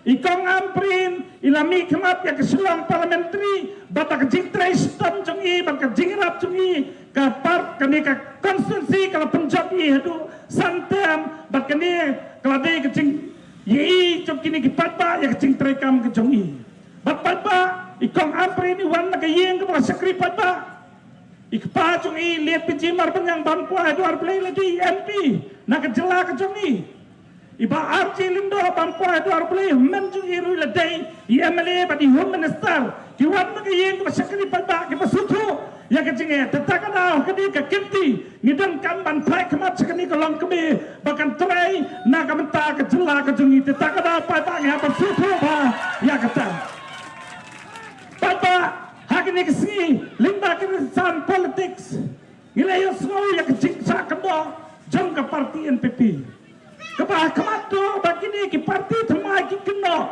I Kong Ampareen i la mih khmat ïa ka Shillong Parliamentary bad ka jingtrei shitom jong i bad ka jingïarap jong i, ka par kane ka constituency ka la pynjot ïa i haduh san term bad kane ka la dei ka jingïohi jong kine ki paidbah ïa ka jingtrei kam ka jong i. Bad paidbah, i Kong Ampareen i wan na ka ïing kaba la shakri paidbah. I kpa jong i, Late P G Marbaniang Bamkwai Dwar Blei, la dei i M P na ka jylla ka jong i. I Bah R J Lyngdoh Bamkwai Dwar Blei, hynmen jong i ruh la dei i M L A bad i Home Minister. Ki wan na ka ïing kaba shakri paidbah, kiba sngewthuh ïa ka jingeh. Te ta ka daw, ka dei ka kynti, ngi donkam ban phai khmat sha kane ka longkmie ba kan trei na ka bynta ka jylla ka jong ngi. Te ta ka daw paidbah, ngi hap ban sngewthuh bha ïa kata. Paidbah, ha kine ki sngi lyngba ki rynsan politics, ngi la ïohsngew ïa ka jingshah kynnoh jong ka party N P P. Kaba ha khmat to ba kine ki party thymmai ki kynnoh,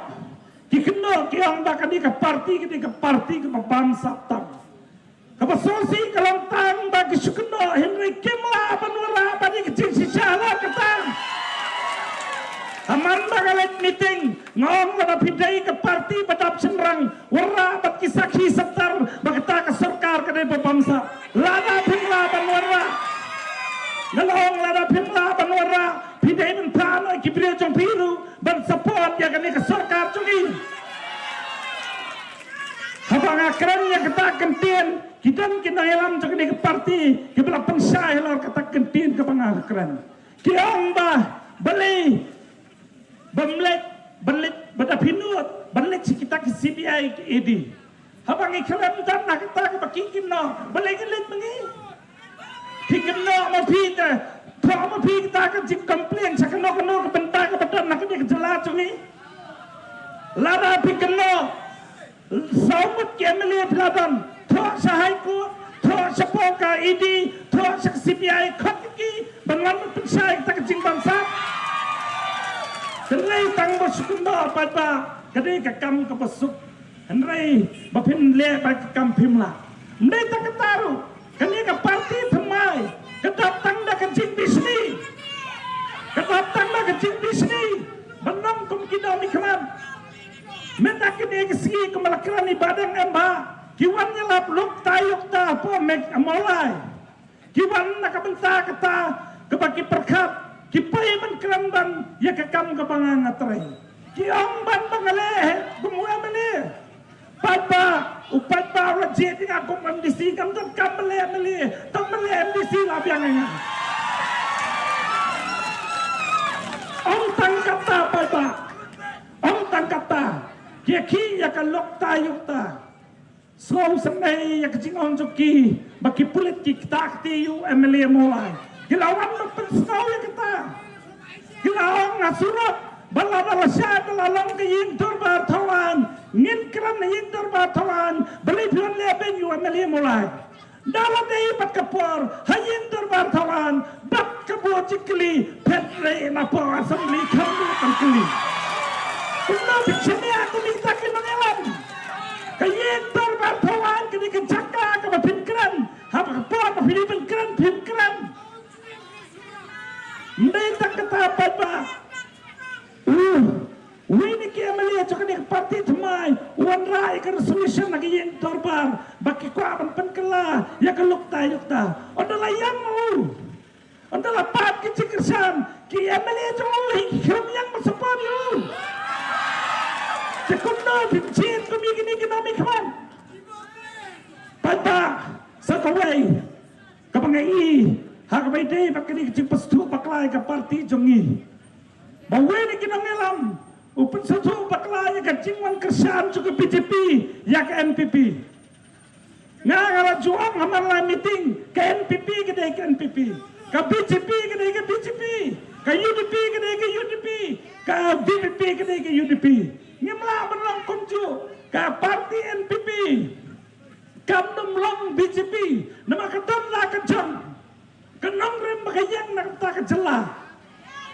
ki kynnoh ki ong ba kane ka party, kane ka party kaba bamsap tam. Kaba sngewsih ka long tang ba ki shu kynnoh, hynrei kim lah ban wanrah ba dei ka jingshisha halor kata. Ha man ba nga leit meeting, nga ong lada phi dei ka party ba dap shynrang, wanrah bad ki sakhi saptar ba kata ka sorkar ka dei ba bamsap. Lada phim lah ban wanrah, nga la ong lada phim lah ban wanrah, phi dei ban phah noh ïa ki briew jong phi ruh ban support ïa kane ka sorkar jong ngi. Haba nga kren ïa kata ka kyntien, ki don ki nongïalam jong kane ka party kiba la pynshai halor kata ka kyntien kaba nga kren. Ki ong ba balei bym leit, ban leit, ba da phi nud ban leit sha kita ki C B I, ki E D. Haba ngi khlem don ha kata kaba ki kynnoh, balei ngi leit ma ngi? Phi kynnoh ma phi te, thoh ma phi kita ka jingcomplain sha kano kano ka bynta kaba don ha kane ka jylla jong ngi. Lada phi kynnoh, saw ngut ki M L A phi la don, thoh sha High Court, thoh shapoh ka E D, thoh sha ka C B I, khot ïa ki ban wan ban pynshai kita ka jingbamsap. Te lei tang ba shu kynnoh paidbah, ka dei ka kam kaba suk. Hynrei ba phin leh ba ka kam phim lah. Ym dei tang kata ruh, kane ka party thymmai ka dap tang da ka jingbishni. Ka dap tang da ka jingbishni. Ban long kum ki nongmihkhmat. Mynta kine ki sngi kumba la kren i Bah Dang em ba ki wan ïalap luktai yukta hapoh Mawlai. Ki wan na ka bynta kata kaba ki pyrkhat, ki poi ban kren ban ïa ka kam kaba nga nga trei. Ki ong ban ba nga leh kum u M L A. Paidbah, u paidbah u la jied ïa nga kum M D C, kam donkam ban leh M L A, tang ban leh M D C la biang ïa nga. Ym tang kata paidbah, ym tang kata, ki ïa ki ïa ka luktai yukta. Sngewsynei ïa ka jingong jong ki ba ki pulit ki ktah kti ïa u M L A Mawlai. Ki la wan ban pynsngew ïa kata. Ki la ong ha surok ba lada la shah da la long ka ïing dorbar thaw aiñ, ngin kren ha ïing dorbar thaw aiñ, balei phi wan leh beiñ ïa u M L A Mawlai. Da la dei bad ka por ha ïing dorbar thaw aiñ bad ka bor jingkylli, phet lei na por assembly kham lut ban kylli. Kumno phi shaniah kum ita ki nongïalam? Ka ïing dorbar thaw aiñ ka dei ka jaka kaba phin kren, haba ka por ba phi dei ban kren phim kren. Ym dei tang kata paidbah. U, uwei na ki M L A jong kane ka party thymmai u wanrah ïa ka resolution na ka ïing dorbar ba ki kwah ban pynkylla ïa ka luktai yukta. Ynda la ïam u, ynda la pat ki jingkyrshan, ki M L A jong u hi ki khlem ïam ban support ïa u. Te kumno phin jied kum ïa kine ki nongmihkhmat? Paidbah, sa kawei kaba nga i ha kaba ïadei bad kane ka jingpynsngewthuh bakla ïa ka party jong ngi. Ba uwei na ki nongïalam u pynsngewthuh bakla ïa ka jingwan kyrshan jong ka B J P ïa ka N P P. Nga nga la ju ong ha man la meeting, ka N P P ka dei ka N P P, ka B J P ka dei ka B J P, ka U D P ka dei ka U D P, ka V P P ka dei ka U D P. Ngim lah ban long kumjuh, ka party N P P kam dum long B J P, namar ka don la ka jong ka nongrim ba ka ïeng na kata ka jylla.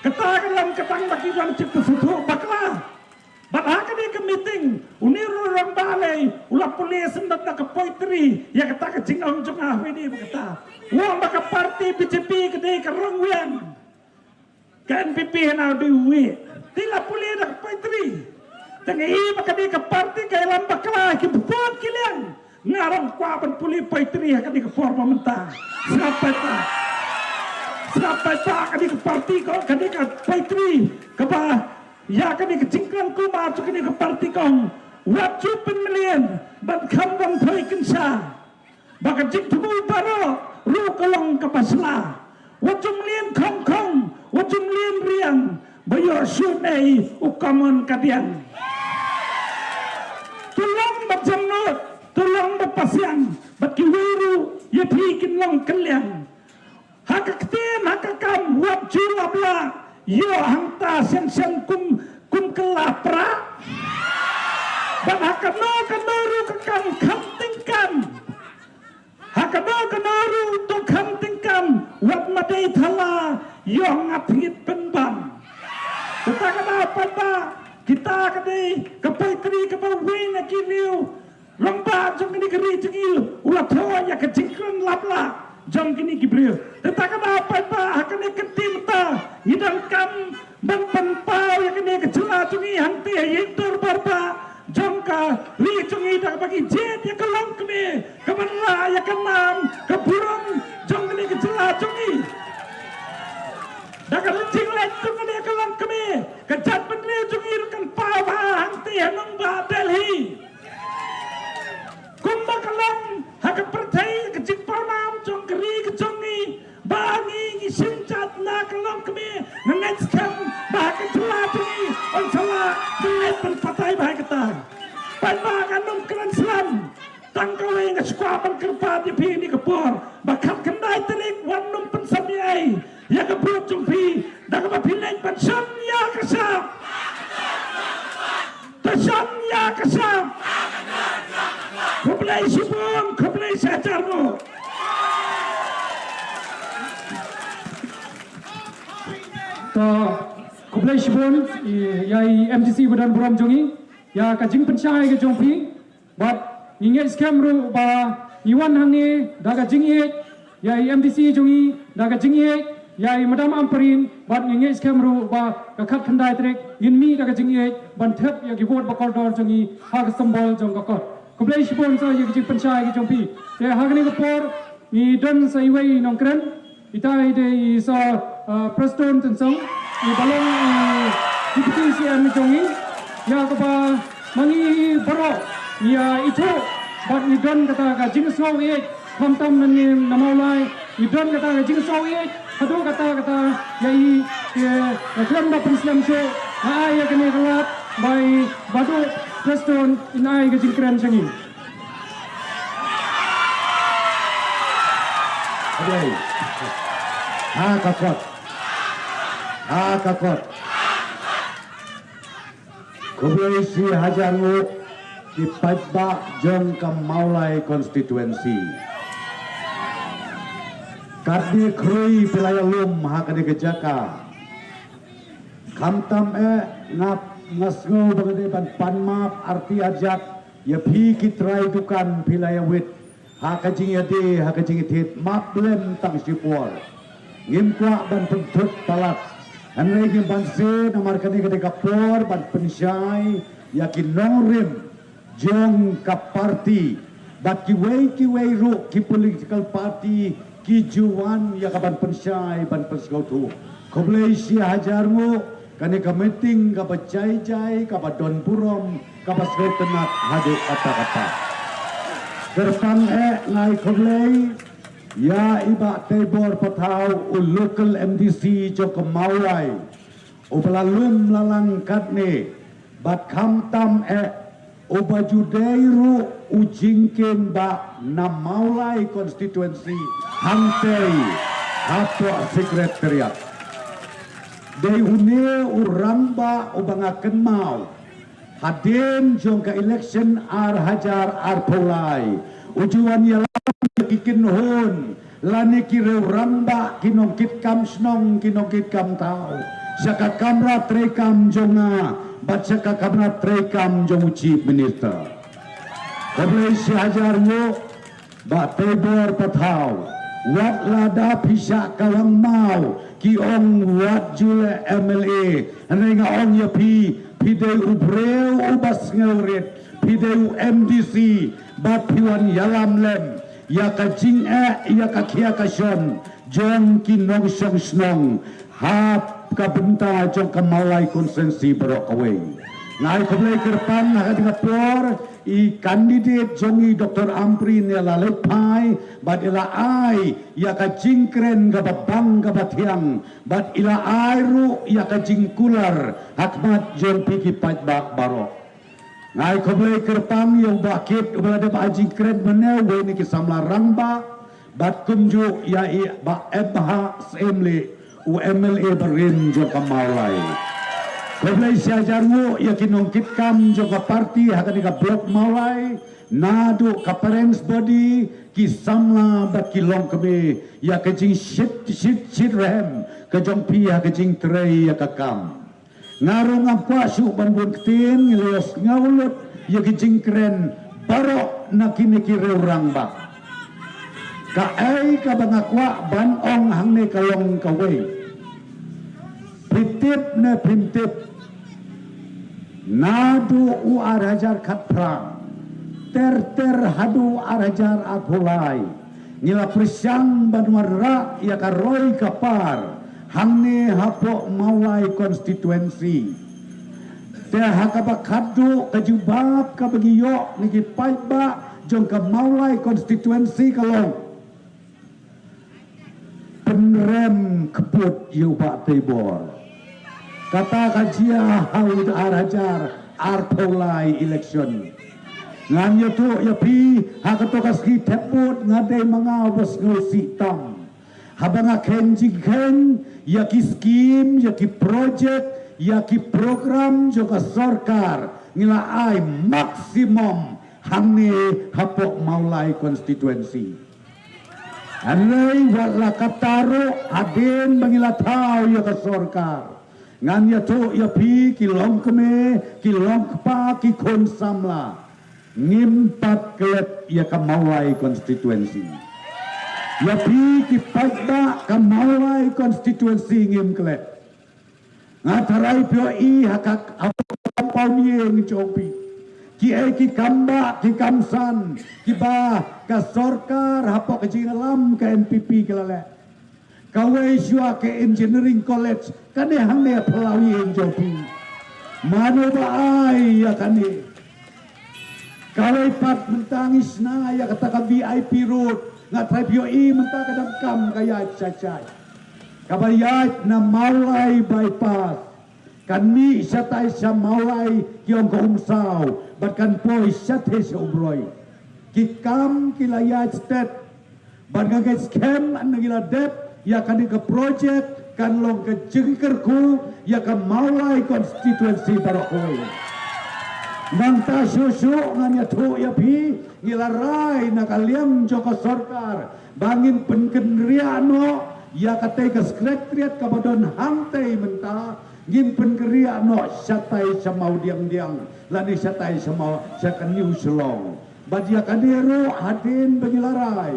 Kata ka long ka tang ba ki wan jingpynsngewthuh bakla. Bad ha kane ka meeting, une u rangbah lei u la pule syndon da ka poetry ïa kata ka jingong jong nga ha kane ba kata. U ong ba ka party B J P ka dei ka rong wiang. Ka N P P hana u dei uwei. Te la pule da ka poetry. Ngi ba kane ka party ka ïalam bakla ki bpot ki liang. Nga ruh kwah ban pule poetry ha kane ka por ba mynta. Sngap paidbah. Sngap paidbah, kane ka party ko, kane ka poetry kaba ïa kane ka jingkren kulmar jong kane ka party ko. Wat ju pynmlien ban kham ban thoi kynsha. Ba ka jingthmu baroh ruh ka long kaba sla. Wat ju mlien khongkhong, wat ju mlien riang, ba ïoh shuh ei u kamon ka diang. To long bad jemnud, to long bad pasiang, bad kiwei ruh ïa phi kin long kylliang. Ha ka ktien, ha ka kam, wat ju lap lah, ïoh hangta shen shen kum, kum kylla prah. Bad ha kano kano ruh ka kam kham tyngkam. Ha kano kano ruh to kham tyngkam, wat ma dei thala, ïoh ngat ngit pynban. Kata ka daw paidbah, kita ka dei ka poetry kaba wei na ki riew rangbah jong kane ka ri jong ngi u la thoh ïa ka jingkren lap lah jong kine ki briew. Kata ka daw paidbah, ha kane ka kti mynta ngi donkam ban pynpaw ïa kane ka jylla jong ngi hangtei ha ïing dorbar bah jong ka ri jong ngi da kaba ngi jied ïa ka longkmie kaban rah ïa ka nam ka burom jong kane ka jylla jong ngi. Da ka jingleh jong kane ka longkmie, ka jaitbynriew jong ngi ruh kan paw bha hangtei ha nongbah Delhi. Kumba ka long ha ka pyrthei, ka jingpawnam jong ka ri ka jong ngi, ba ngi ngi shim jait na ka longkmie, nga ngeit skhem ba ha ka jylla jong ngi yn sa lah ban leit ban batai bha ïa kata. Paidbah, ngan ym kren slem, tang kawei nga shu kwah ban kyrpad ïa phi ha kane ka por, ba khatkhyndai tarik wat nym pynsamoi ïa ka vote jong phi da kaba phi leit ban shon ïa ka shap. To shon ïa ka shap. Khublei shibun, khublei shihajar nguh. To khublei shibun ïa i M D C ba don burom jong ngi ïa ka jingpynshai ka jong phi. Bad ngi ngeit skhem ruh ba ngi wan hangne da ka jingïeit ïa i M D C jong ngi, da ka jingïeit ïa i Madam Ampareen, bad ngi ngeit skhem ruh ba ka khatkhyndai tarik ngin mih da ka jingïeit ban thep ïa ki vote ba kordor jong ngi ha ka symbol jong ka kot. Khublei shibun sa ïa ka jingpynshai ka jong phi. Te ha kane ka por ngi don sa iwei i nongkren. Ita i dei i Sir, uh, Prestone Tynsong, i ba long i Deputy C M jong ngi, ïa kaba ma ngi baroh ngi ïa ithuh bad ngi don kata ka jingsngew ïeit, khamtam na ngi na Mawlai, ngi don kata ka jingsngew ïeit haduh katta katta ïa i, ïa, ïa khlem da pynslem shuh, nga ai ïa kane ka lad ba i Bah Prestone in ai ka jingkren sha ngi. Khublei. Ha ka kot. Ha ka kot. Khublei shihajar nguh ki paidbah jong ka Mawlai constituency. Katne khrui phi la ïalum ha kane ka jaka. Khamtam eh nga, nga sngew ba nga dei ban pan map arti arjat ïa phi ki trai dukan phi la ïa wit ha ka jingïadei ha ka jingïathied map lem tang shipor. Ngim kwah ban pynthut palat, hynrei ngim banse namar kane ka dei ka por ban pynshai ïa ki nongrim jong ka party bad kiwei kiwei ruh ki political party ki ju wan ïa ka ban pynshai ban pynsngewthuh. Khublei shihajar nguh, kane ka meeting kaba jai jai, kaba don burom, kaba sngewtynnat haduh katta katta. Kyrpang eh nga ai khublei ïa i Bah Teibor Pathaw, u local M D C jong ka Mawlai, uba la lum la lang katne, bad khamtam eh uba ju dei ruh u jingkieng bah na Mawlai constituency hangtei hapoh secretariat. Dei une u rangbah uba nga kynmaw hadien jong ka election ar hajar arphew lai, u ju wan ïalam ïa ki kynhun lane ki riew rangbah, ki nongkitkam shnong, ki nongkitkam thaw, sha ka kamra treikam jong nga bad sha ka kamra treikam jong u Chief Minister. Khublei shihajar nguh Bah Teibor Pathaw. Wat lada phi shah kawang maw, Ki ong wat ju leh M L A, hynrei nga ong ïa phi, phi dei u briew uba sngewrit, phi dei u M D C, bad phi wan ïalam lem ïa ka jingeh, ïa ka khia ka shon jong ki nongshong shnong ha ka bynta jong ka Mawlai constituency baroh kawei. Nga ai khublei kyrpang ha kane ka por, i candidate jong i Doctor Ampareen i la leit phai bad i la ai ïa ka jingkren kaba bang kaba thiang bad i la ai ruh ïa ka jingkular ha khmat jong phi ki paidbah baroh. Nga ai khublei kyrpang ïa u Bah Kit uba la dep ai jingkren mynne, uwei na ki samla rangbah, bad kumjuh ïa i Bah M H Syiemlieh, u M L A barim jong ka Mawlai. Khublei shihajar nguh ïa ki nongkitkam jong ka party ha kane ka block Mawlai, naduh ka parents body, ki samla bad ki longkmie, ïa ka jingshit shit shit rhem ka jong phi ha ka jingtrei ïa ka kam. Nga ruh ngam kwah shuh ban bun ktien, ngi la ïohsngew lut ïa ki jingkren baroh na kine ki riew rangbah. Kaei kaba nga kwah ban ong hangne ka long kawei. Phi tip ne phim tip, naduh u ar hajar khatphra ter ter haduh ar hajar arphew lai, ngi la pyrshang ban wanrah ïa ka roi ka par hangne hapoh Mawlai constituency. Te ha kaba khatduh ka jubab kaba ngi ïoh na ki paidbah jong ka Mawlai constituency ka long, pynrem kput ïa u Bah Teibor. Kata ka jia ha u ar hajar arphew lai election. Ngan ïathuh ïa phi, ha kato ka sngi thep vote nga dei ma nga uba sngewsih tam. Haba nga kheiñ jingkheiñ ïa ki skim, ïa ki project, ïa ki program jong ka sorkar, ngi la ai maximum hangne hapoh Mawlai constituency. Hynrei wat la katta ruh, hadien ba ngi la thaw ïa ka sorkar, ngan ïathuh ïa phi ki longkmie, ki longkpa, ki khun samla, ngim pat klet ïa ka Mawlai constituency. Ïa phi ki paidbah, ka Mawlai constituency ngim klet. Nga tharai phi ïohi ha ka, ha ka compound ïing jong phi, kiei ki kam bah, ki kam san kiba ka sorkar hapoh ka jingïalam ka N P P ka la leh. Kawei shuwa ka engineering college, kane hangne ha phyllaw ïing jong phi. Mano ba ai ïa kane? Kawei pat mynta ngi shna ïa kata ka V I P road, nga tharai phi ïohi mynta ka dang kam ka ïaid shai shai. Kaba ïaid na Mawlai bypass, kan mih shatai sha Mawlai ki ong ka Umsaw, bad kan poi shatai sha Umroi. Ki kam ki la ïaid stet, bad nga ngeit skhem haba ngi la dep ïa kane ka project kan long ka jingkyrkhu ïa ka Mawlai constituency baroh kawei. Nangta shuh shuh ngan ïathuh ïa phi, ngi la rai na ka liang jong ka sorkar ba ngin pynkynriah noh ïa katei ka secretariat kaba don hangtei mynta, ngin pynkynriah noh shatai sha Mawdiangdiang lane shatai sha Maw, sha ka New Shillong. Bad ïa kane ruh hadien ba ngi la rai,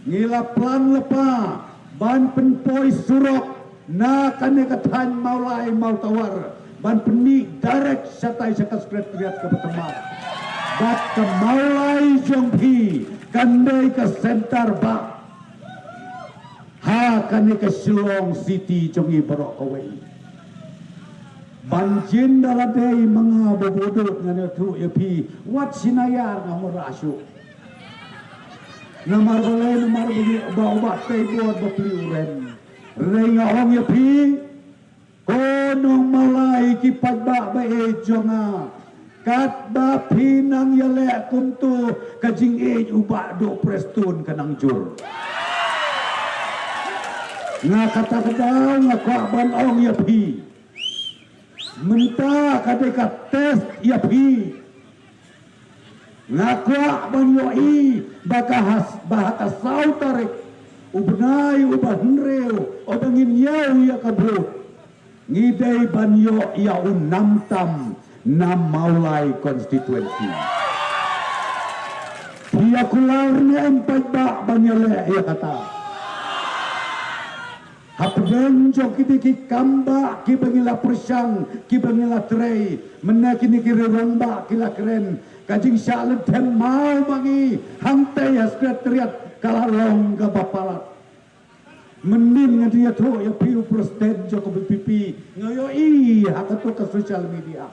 ngi la plan lypa ban pynpoi surok na kane ka thaiñ Mawlai Mawtawar ban pynmih direct shatai sha ka secretariat kaba thymmai. Bad ka Mawlai jong phi kan dei ka center bah ha kane ka Shillong City jong ngi baroh kawei. Ban jin da la dei ma nga ba bud ngan ïathuh ïa phi, wat shi naiar ngam wanrah shuh. Namar balei? Namar ba ngi, ba u Bah Teibor ba pli u rem. Hynrei nga ong ïa phi, ko nong Mawlai ki paidbah ba ïeit jong nga, katba phi nang ïaleh kumto, ka jingïeit u Bah Duh Prestone ka nang jur. Nga kata ka daw nga kwah ban ong ïa phi, mynta ka dei ka test ïa phi. Nga kwah ban ïohi ba ka has, ba ha ka saw tarik u bnai uba hynriew, uba ngin ïaw ïa ka vote, ngi dei ban ïoh ïa u namtam na Mawlai constituency. Phi ïa kular ne em paidbah ban ïaleh ïa kata? Hapdeng jong kine ki kambah kiba ngi la pyrshang, kiba ngi la trei, mynne kine ki rangbah ki la kren, ka jingshah lynthem maw ma ngi hangtei ha Secretariat ka la long kaba palat. Mynnin nga ïathuh ïa phi u president jong ka VPP, nga ïohi ha kato ka social media.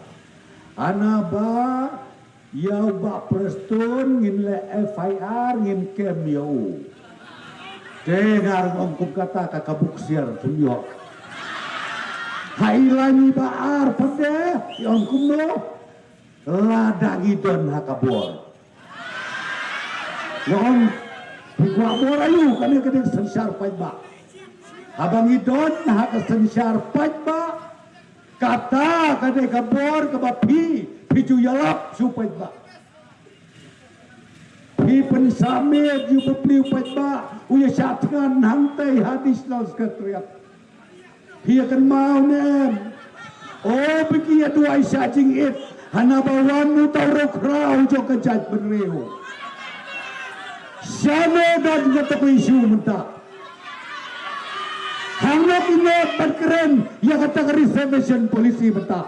Hana ba ïa u Bah Prestone ngin leh FIR, ngin kem ïa u. Te nga ruh ong kumta ka, ka buk siar pynïoh. Ha i lain i Bah Ar pat de, i ong kumno? Lada ngi don ha ka bor. Nga ong, phi kwah bor aïu, kane ka dei ka synshar paidbah. Haba ngi don ha ka synshar paidbah, kata ka dei ka bor kaba phi, phi ju ïalap sha u paidbah. Phi pynsah miet ïa u bapli u paidbah, u ïa shah thngan hangtei ha Additional Secretariat. Phi ïa kynmaw ne em? O, phi ki ïa duwai shah jingit, hana ba wan uta u riewkhraw jong ka jaitbynriew. Shano don kata ka issue mynta? Hangno ki nod ban kren ïa kata ka reservation policy mynta?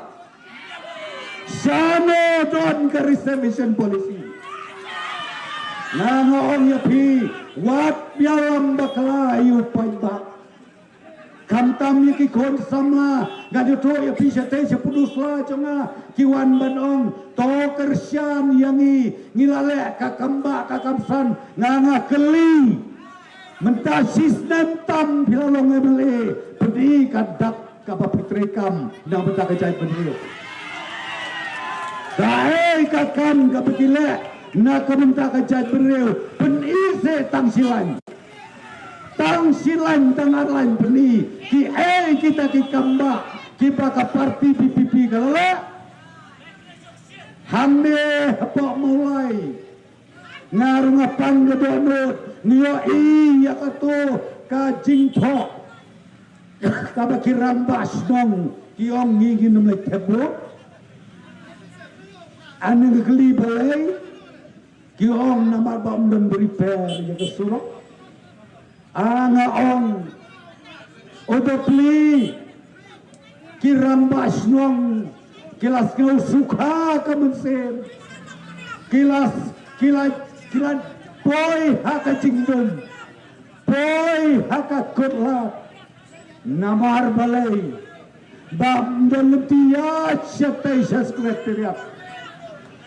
Shano don ka reservation policy? Nga, nga ong ïa phi, wat ïalam bakla ïa u paidbah. Khamtam ïa ki khun samla, nga ïathuh ïa phi shatei sha pud u sla jong nga, ki wan ban ong, to kyrshan ïa ngi, ngi la leh ka kam bah ka kam san, nga, nga kylli. Mynta shisnem tam phi la long MLA, pyni ka dak kaba phi treikam na ka bynta ka jaitbynriew. Kaei ka kam kaba phi leh na ka bynta ka jaitbynriew, pyni seh tang shi lain. Tang shi lain, tang ar lain pyni kiei kita ki kam bah kiba ka party VPP ka la leh. Hangne hapoh Mawlai, nga ruh nga pang ka dohnud, ngi ïohi ïa kato ka jingthoh kaba ki rangbah shnong ki ong ngi ngin ym leit thep vote. Ani nga kylli balei? Ki ong namar ba ym don ba repair ïa ka surok. A nga ong, o bapli, ki rangbah shnong ki la sngew sukha ka mynsiem. Ki la, ki la, ki la poi ha ka jingdum, poi ha ka kut lad. Namar balei? Ba ym don lynti ïaid shatei sha Secretariat.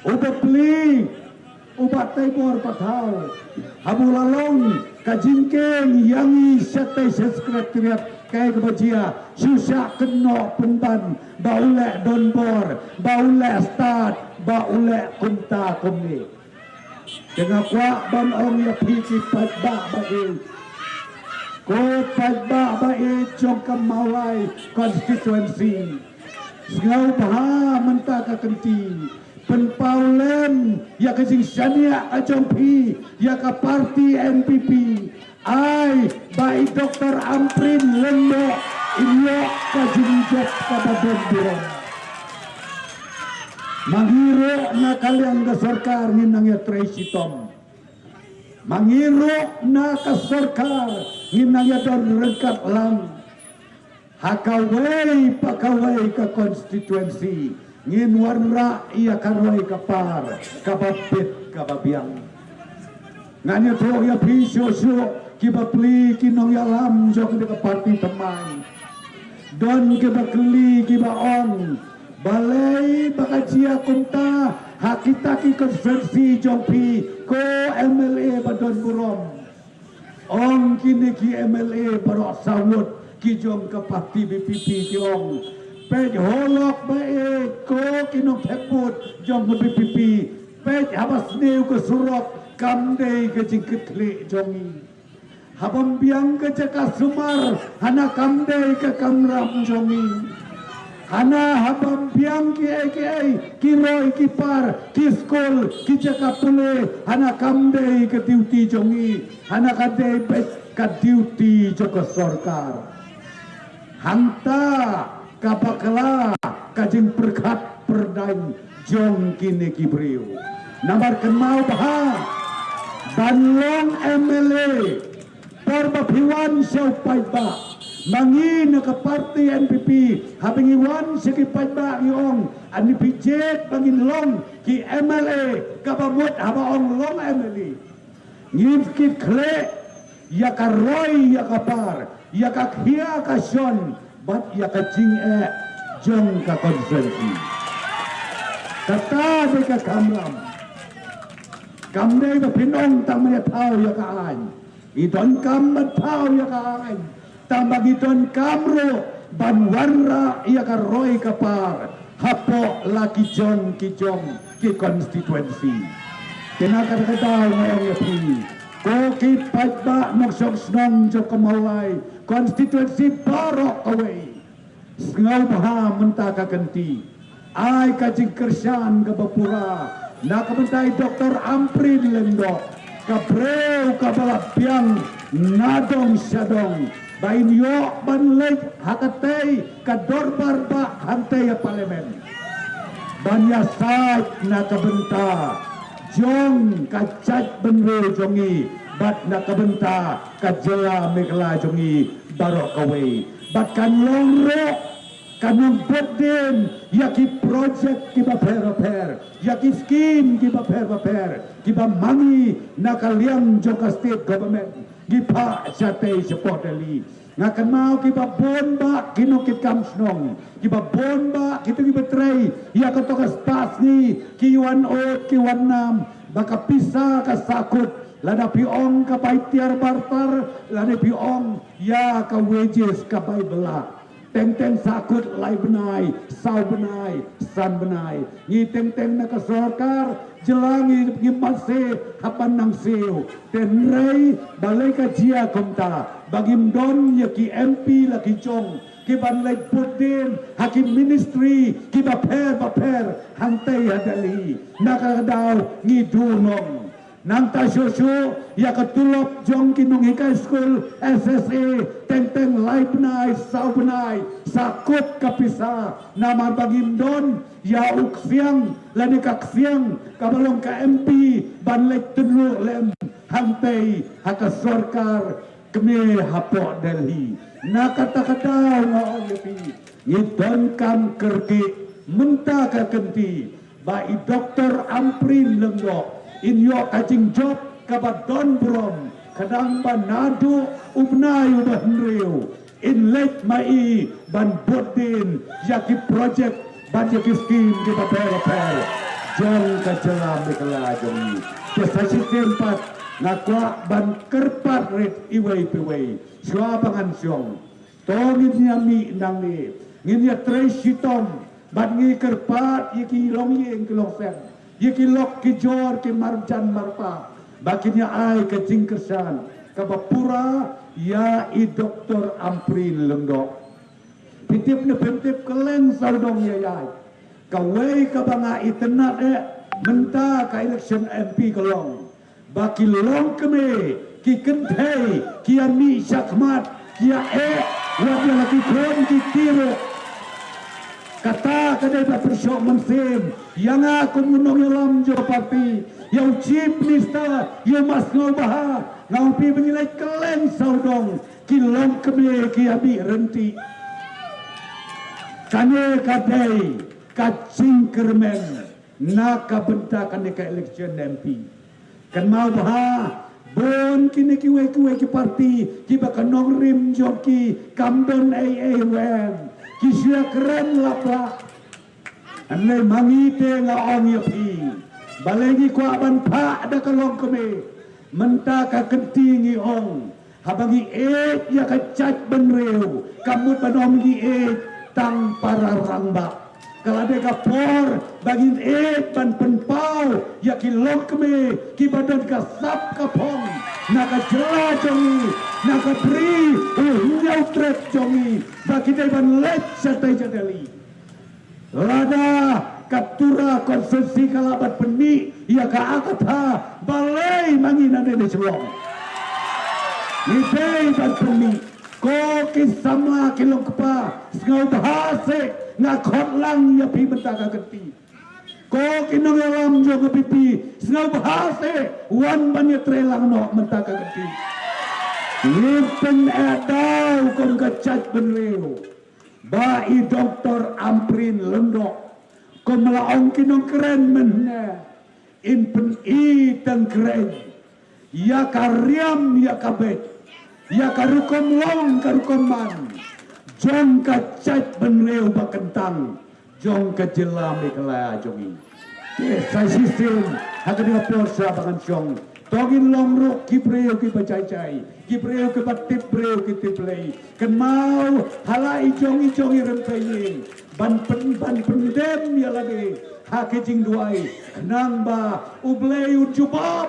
U bapli, u Bah Teibor Pathaw, haba u la long ka jingkieng ïa ngi shatei sha Secretariat, kaei kaba jia? Shu shah kynnoh pynban ba u leh donbor, ba u leh stad, ba u leh kumta kumne. Te nga kwah ban ong ïa phi ki paidbah ba ïeit, ko paidbah ba ïeit jong ka Mawlai constituency, sngewbha mynta ka kynti, pynpaw lem ïa ka jingshaniah ka jong phi ïa ka party NPP. Ai ba i Doktor Ampareen Lyngdoh in ïoh ka jingjop kaba don burom. Ma ngi ruh na ka liang ka sorkar ngin nang ïatrei shitom. Ma ngi ruh na ka sorkar ngin nang ïadon ryngkat lang. Ha kawei pa kawei ka constituency ngin wanrah ïa ka roi ka par kaba bit kaba biang. Ngan ïathuh ïa phi shuh shuh ki bapli ki nongïalam jong kane ka party thymmai. Don kiba kylli kiba ong, balei ba ka jia kumta ha kita ki constituency jong phi ko MLA ba don burom? Ong kine ki MLA baroh saw ngut ki jong ka party VPP ki ong, peit halok ba ïeit ko ki nongthep vote jong ka VPP. Peit haba sniew ka surok kam dei ka jingkitkhlieh jong ngi. Haba ym biang ka jaka sumar hana kam dei ka kamram jong ngi. Hana haba ym biang kiei kiei, ki roi ki par, ki skul, ki jaka pule, hana kam dei ka duty jong ngi. Hana ka dei beit ka duty jong ka sorkar. Hangta ka bakla ka jingpyrkhat pyrdaiñ jong kine ki briew. Namar kynmaw bha, ban long MLA, por ba phi wan sha u paidbah, Ma ngi na ka party N P P, haba ngi wan sha ki paidbah ngi ong, ani phi jied ba ngin long ki M L A, kaba mut haba ong long M L A, ngin kit khleh ïa ka roi ïa ka par, ïa ka khia ka shon, bad ïa ka jingeh jong ka constituency. Kata dei ka kamram. Kam dei ba phin ong tang ban ïa thaw ïa ka aiñ. Ngi donkam ban thaw ïa ka aiñ. Tang ba ngi donkam ruh ban wanrah ïa ka roi ka par hapoh la ki jong ki jong ki constituency. Te na kata ka daw nga ong ïa phi, ko ki paidbah nongshong shnong jong ka Mawlai constituency baroh kawei, sngewbha mynta ka kynti ai ka jingkyrshan kaba pura na ka bynta i Doktor Ampareen Lyngdoh, ka briew kaba la biang na dong sha dong, ba in ïoh ban leit ha katei ka dorbar bah hangtei ha Parliament ban ïasaid na ka bynta jong ka jaitbynriew jong ngi bad na ka bynta ka jylla Meghalaya jong ngi baroh kawei. Bad kan long ruh kan ym bud dien ïa ki projek kiba pher bapher, ïa ki skim kiba pher bapher kiba ma ngi na ka liang jong ka state government ngi phah shatei shapoh Delhi. Nga kynmaw kiba bun bah ki nongkitkam shnong, kiba bun bah kito kiba trei ïa kato ka spah sngi, ki wan ud ki wan nam, ba ka pisa ka sahkut, lada phi ong ka bai tiar bartar, lada phi ong ïa ka wages ka bai bylla. Teng teng sahkut lai bnai, saw bnai, san bnai. Ngi teng teng na ka sorkar jylla ngi, ngi mat se hap ban nang siew. Te hynrei balei ka jia kumta, ba ngim don ïa ki M P la ki jong ki ban leit bud dien ha ki ministry kiba pher bapher hangtei ha Delhi. Na ka daw ngi duh nong. Nangta shuh shuh ïa ka tulop jong ki nonghikai skul S S A, teng teng lai bnai, saw bnai, sahkut ka pisa, namar ba ngim don ïa u ksiang lane ka ksiang kaba long ka M P ban leit tynruh lem hangtei ha ka sorkar kmie hapoh Delhi. Na kata ka daw nga ong ïa phi, ngi donkam kyrkieh mynta ka kynti ba i Doktor Ampareen Lyngdoh in ïoh ka jingjop kaba don burom, khnang ba naduh u bnai uba hynriew in leit ma i ban bud dien ïa ki projek bad ïa ki skim kiba pher bapher jong ka jylla Meghalaya jong ngi. Te sa shisien pat nga kwah ban kyrpad rit iwei pa iwei, shuwa ba ngan shong. To ngin ïa mih nangne, ngin ïa trei shitom, bad ngi kyrpad ïa ki longïing ki longsem, ïa ki lok ki jor ki marjan marpa, ba kin ïa ai ka jingkyrshan kaba pura ïa i Doktor Ampareen Lyngdoh. Phi tip ne phim tip, kylleng sawdong ïa ïa kawei kaba nga itynnad eh mynta ka election M P ka long ba ki longkmie ki kynthei ki ïa mih shakhmat, ki ïa eh wat ïa la ki khun ki kti ruh. Kata ka dei ba pynshoh mynsiem ïa nga kum u nongïalam jong ka party, ïa u Chief Minister, ïa u Bah Sniawbhalang. Nga ong phi ba ngi leit kylleng sawdong ki longkmie ki ïa mih ryntih. Kane ka dei ka jingkyrmen na ka bynta kane ka election M P. Kynmaw bha, bun kine kiwei kiwei ki party kiba ka nongrim jong ki kam don ei ei ruh em, ki shu ïa kren lap lap. Hynrei ma ngi te nga ong ïa phi, balei ngi kwah ban phah da ka longkmie? Mynta ka kynti ngi ong, haba ngi ïeit ïa ka jaitbynriew, kam mut ban ong ngi ïeit tang para rangbah. Ka la dei ka por ba ngin ïeit ban pynpaw ïa ki longkmie kiba don ka sap ka phong na ka jylla jong ngi, na ka bri u Hynñiewtrep jong ngi, ba ki dei ban leit shatei sha Delhi. Lada ka Tura constituency ka lah ban pynmih ïa ka akatha, balei ma ngi nangne na Shillong? Ngi dei ban pynmih. Ko ki samla ki longkpa, sngewbha seh, nga khot lang ïa phi mynta ka kynti. Ko ki nongïalam jong ka P P, sngewbha seh, wan ban ïatrei lang noh mynta ka kynti. Ngin pyneh daw kum ka jaitbynriew ba i Doktor Ampareen Lyngdoh, kum la ong ki nongkren mynne, in pyni tyngkreiñ ïa ka riam ïa ka beit, ïa ka rukom long ka rukom man jong ka jaitbynriew ba kyntang jong ka jylla Meghalaya jong ngi. Te sa shisien ha kane ka por sa ba ngan shong, to ngin long ruh ki briew kiba jai jai, ki briew kiba tip briew ki tip Blei. Kynmaw ha la i jong i jong i rympei ïing ban pyn, ban pyndem ïa lade ha ki jingduwai, khnang ba U Blei un jubab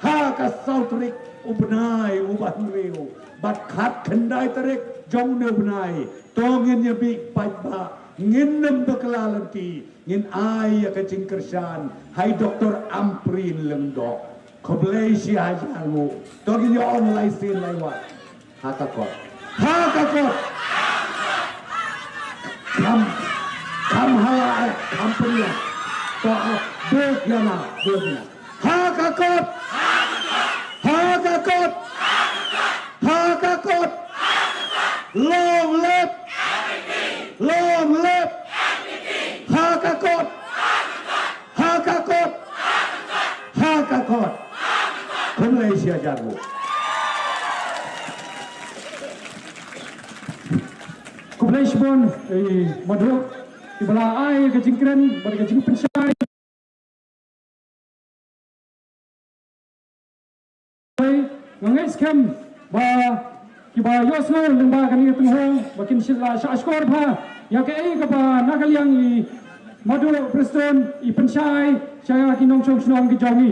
ha ka saw tarik u bnai uba hynriew bad khatkhyndai tarik jong une u bnai, to ngin ïa mih paidbah, ngin nym bakla lynti, ngin ai ïa ka jingkyrshan ha i Doktor Ampareen Lyngdoh. Khublei shi hajar nguh. To ngin ïa ong lai sien lai wat. Ha ka kot. Ha ka kot. Kham, kham hala, kham pynïaid. To, ah, bud ïa na, bud ïa na. Ha ka kot. Ha ka kot. Ha ka kot. Long live. Long live. Ha ka kot. Ha ka kot. Ha ka kot. Khublei shi hajar nguh. Khublei shibun, eh, Maduk, iba la ai ka jingkren bad ka jingpynshai. Nga ngeit skhem ba kiba ïohsngew lyngba kane ka tynghong ba kin shait la shah shkor bha ïa kaei kaba na ka liang i Maduk Prestone i pynshai sha ki nongshong shnong ki jong i.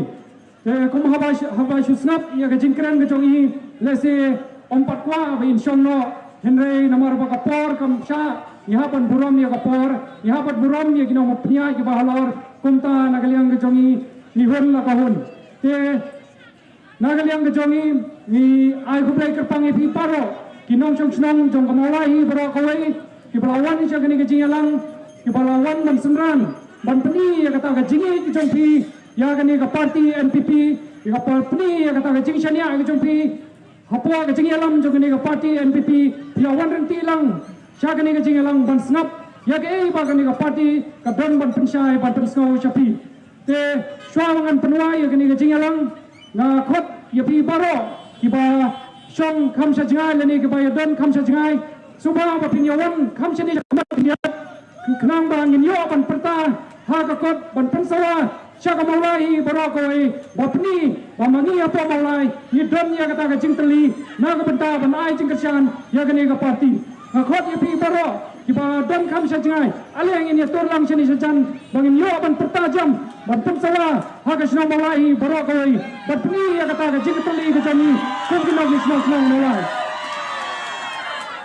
Te kum haba sh-, haba shu sngap ïa ka jingkren ka jong i, lehse ym pat kwah ba in shong noh, hynrei namar ba ka por kam shah, ngi hap ban burom ïa ka por, ngi hap ban burom ïa ki nongpynïaid kiba halor, kumta na ka liang ka jong i, ngi hun la ka hun. Te na ka liang ka jong i, ngi ai khublei kyrpang ïa phi baroh ki nongshong shnong jong ka Mawlai hi baroh kawei, kiba la wan sha kane ka jingïalang, kiba la wan ban synran ban pyni ïa kata ka jingïeit ka jong phi ïa kane ka party N P P, ïa ka par-, pyni ïa kata ka jingshaniah ka jong phi. Hapoh ka jingïalam jong kane ka party N P P, phi ïa wan ryntih lang sha kane ka jingïalang ban sngap ïa kaei ba kane ka party ka don ban pynshai ban pynsngew sha phi. Te shuwa ba ngan pynwai ïa kane ka jingïalang, nga khot ïa phi baroh kiba shong kham sha jngai lane kiba ïa don kham sha jngai, sngewbha ba phin ïa wan kham shane sha khmat phin ïa, khnang ba ngin ïoh ban pyrta ha ka kot ban pynsawa sha ka Mawlai hi baroh kawei, ba pyni ba ma ngi hapoh Mawlai ngi don ïa kata ka jingtylli na ka bynta ban ai jingkyrshan ïa kane ka party. Nga khot ïa phi baroh kiba don kham sha jngai, ale ngin ïa tur lang shane sha jan ba ngin ïoh ban pyrta jam ban pynsawa ha ka shnong Mawlai hi baroh kawei, ban pyni ïa kata ka jingtylli ka jong ngi kum ki nongshong shnong Mawlai.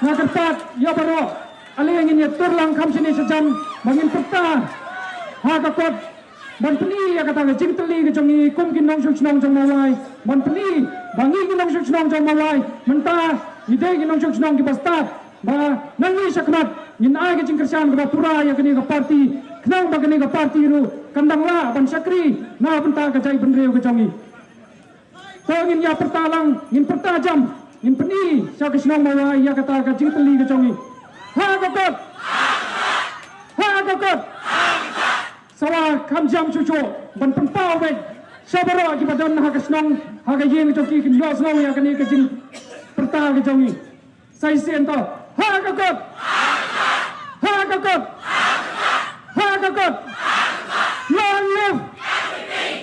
Nga kyrpad ïa baroh, ale ngin ïa tur lang kham shane sha jan ba ngin pyrta ha ka kot ban pyni ïa kata ka jingtylli ka jong ngi kum ki nongshong shnong jong Mawlai, ban pyni ba ngi ki nongshong shnong jong Mawlai mynta ngi dei ki nongshong shnong kiba stad, ba nangne shakhmat ngin ai ka jingkyrshan kaba pura ïa kane ka party, khnang ba kane ka party ruh kan dang lah ban shakri na bynta ka jaitbynriew ka jong ngi. To ngin ïa pyrta lang, ngin pyrta jam, ngin pyni sha ka shnong Mawlai ïa kata ka jingtylli ka jong ngi. Ha ka kot. Ha ka kot. Sawa kham jam shuh shuh ban pynpaw beit sha baroh kiba don ha ka shnong, ha ka ïing jong ki, kin ïohsngew ïa kane ka jingpyrta ka jong ngi. Sa shisien to. Ha ka kot. Ha ka kot. Ha ka kot. Long live.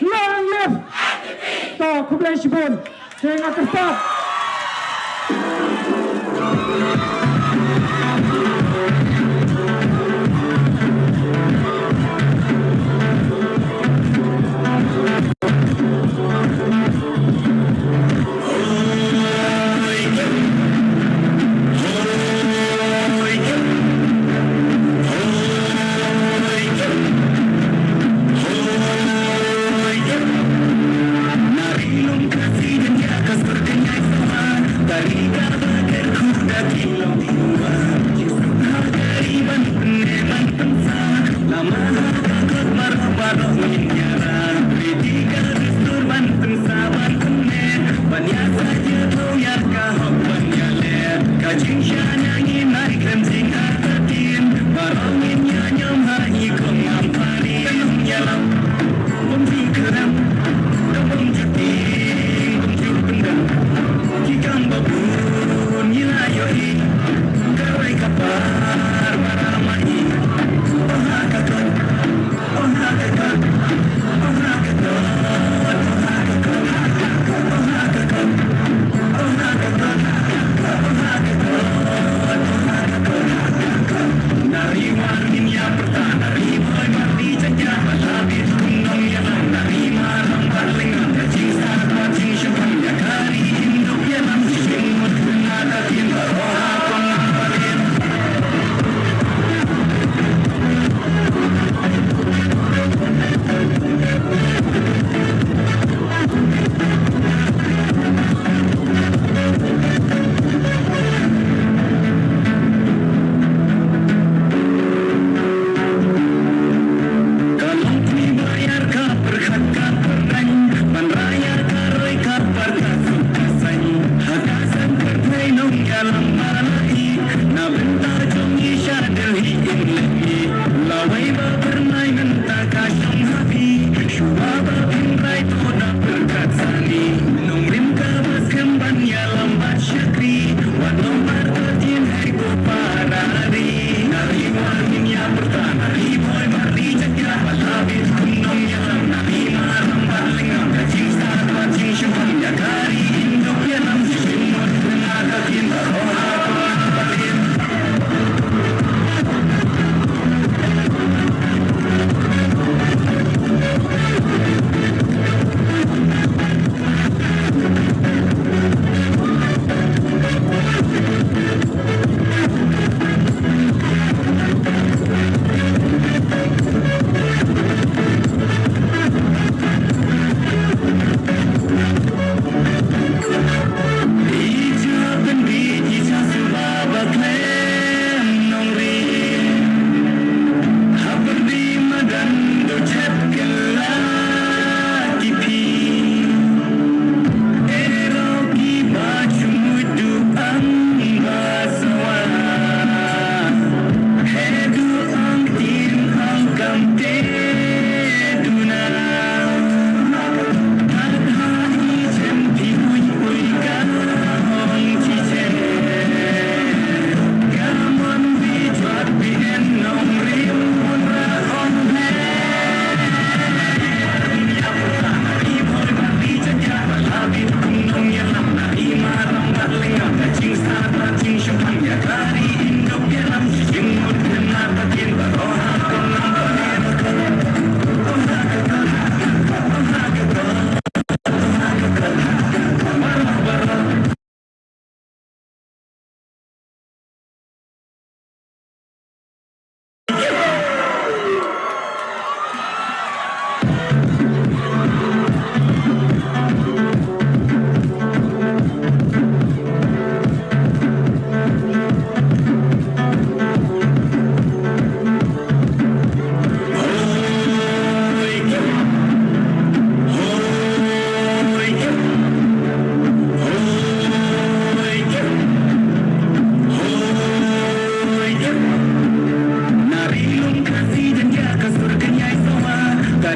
Long live. To, khublei shibun. Te nga kyrpad.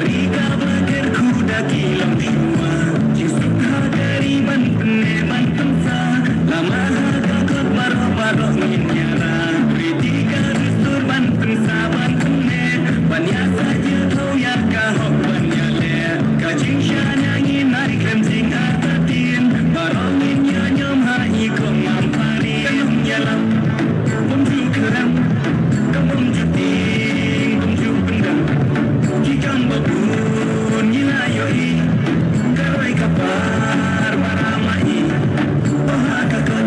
Ri kaba kyrkhu da ki longshuwa, jingsuk ha ka ri ban pynneh ban pynsa, lama ha ka kot baroh baroh ngin ïarap. Riti ka dustur ban pynsa ban pynneh, ban ïasaid ïathuh ïa ka hok ban ïaleh. Ka jingshaniah ngin ai khlem jingartatien, baroh ngin ïa ñiom ha i kong Mampari. Ka nongïalam bym ju khlem, ka bym ju tieng, bym ju pyndem. Ki kam ba bun ngi la ïohi, ka roi ka par ba rama i. Oh ha ka kot,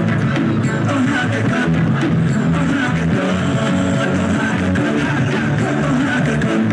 oh ha ka kot, oh ha ka kot, oh ha ka kot, oh ha ka kot.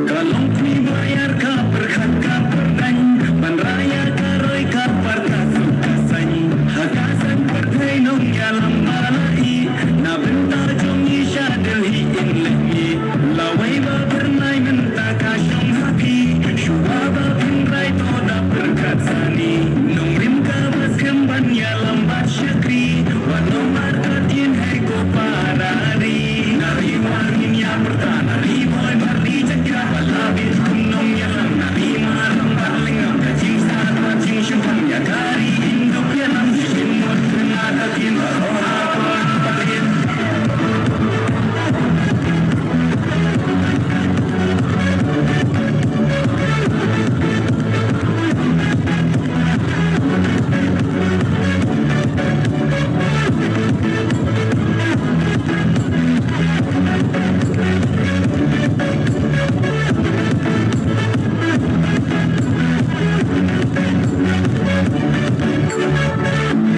Ka long phi ba ïar ka pyrkhat ka pyrdaiñ, ban rah ïa ka roi ka par ka suk ka saiñ. Ha ka saiñ pyrthei nongïalam ba la ih, na bynta jong ngi sha Delhi in leh mih. Lawei ba byrnai mynta ka shong ha phi, shuwa ba phin rai to da pyrkhat sani. Nongrim kaba skhem ban ïalam bad shakri, wat nym artatien hei ko para ri. Na ri war ngin ïa pyrta, na ri bhoi bad ri jaitbynriew, ba la bit kum nongïalam, na ri maram bad lyngngam, ka jingstad bad jingshemphang ïa ka ri, in dup ïalam, in mut kynat ka kin ba rong ha ko ba rin.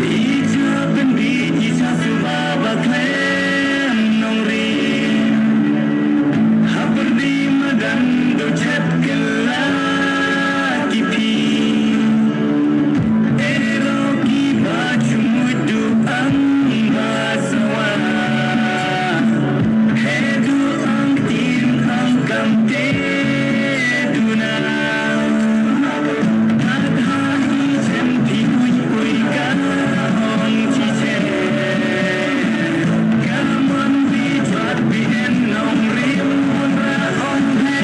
Ija pynbit ija suba ba khlem nongrim. Ha pyrdi madan dujat kylla ki phi. Ero kiba jumut du ang ba sawa. He du ang tin ang kam te duna. Hat ha hi jem phi uj uj ka hong chi che. Ka mon bi jot bi en nongrim un ra hong he.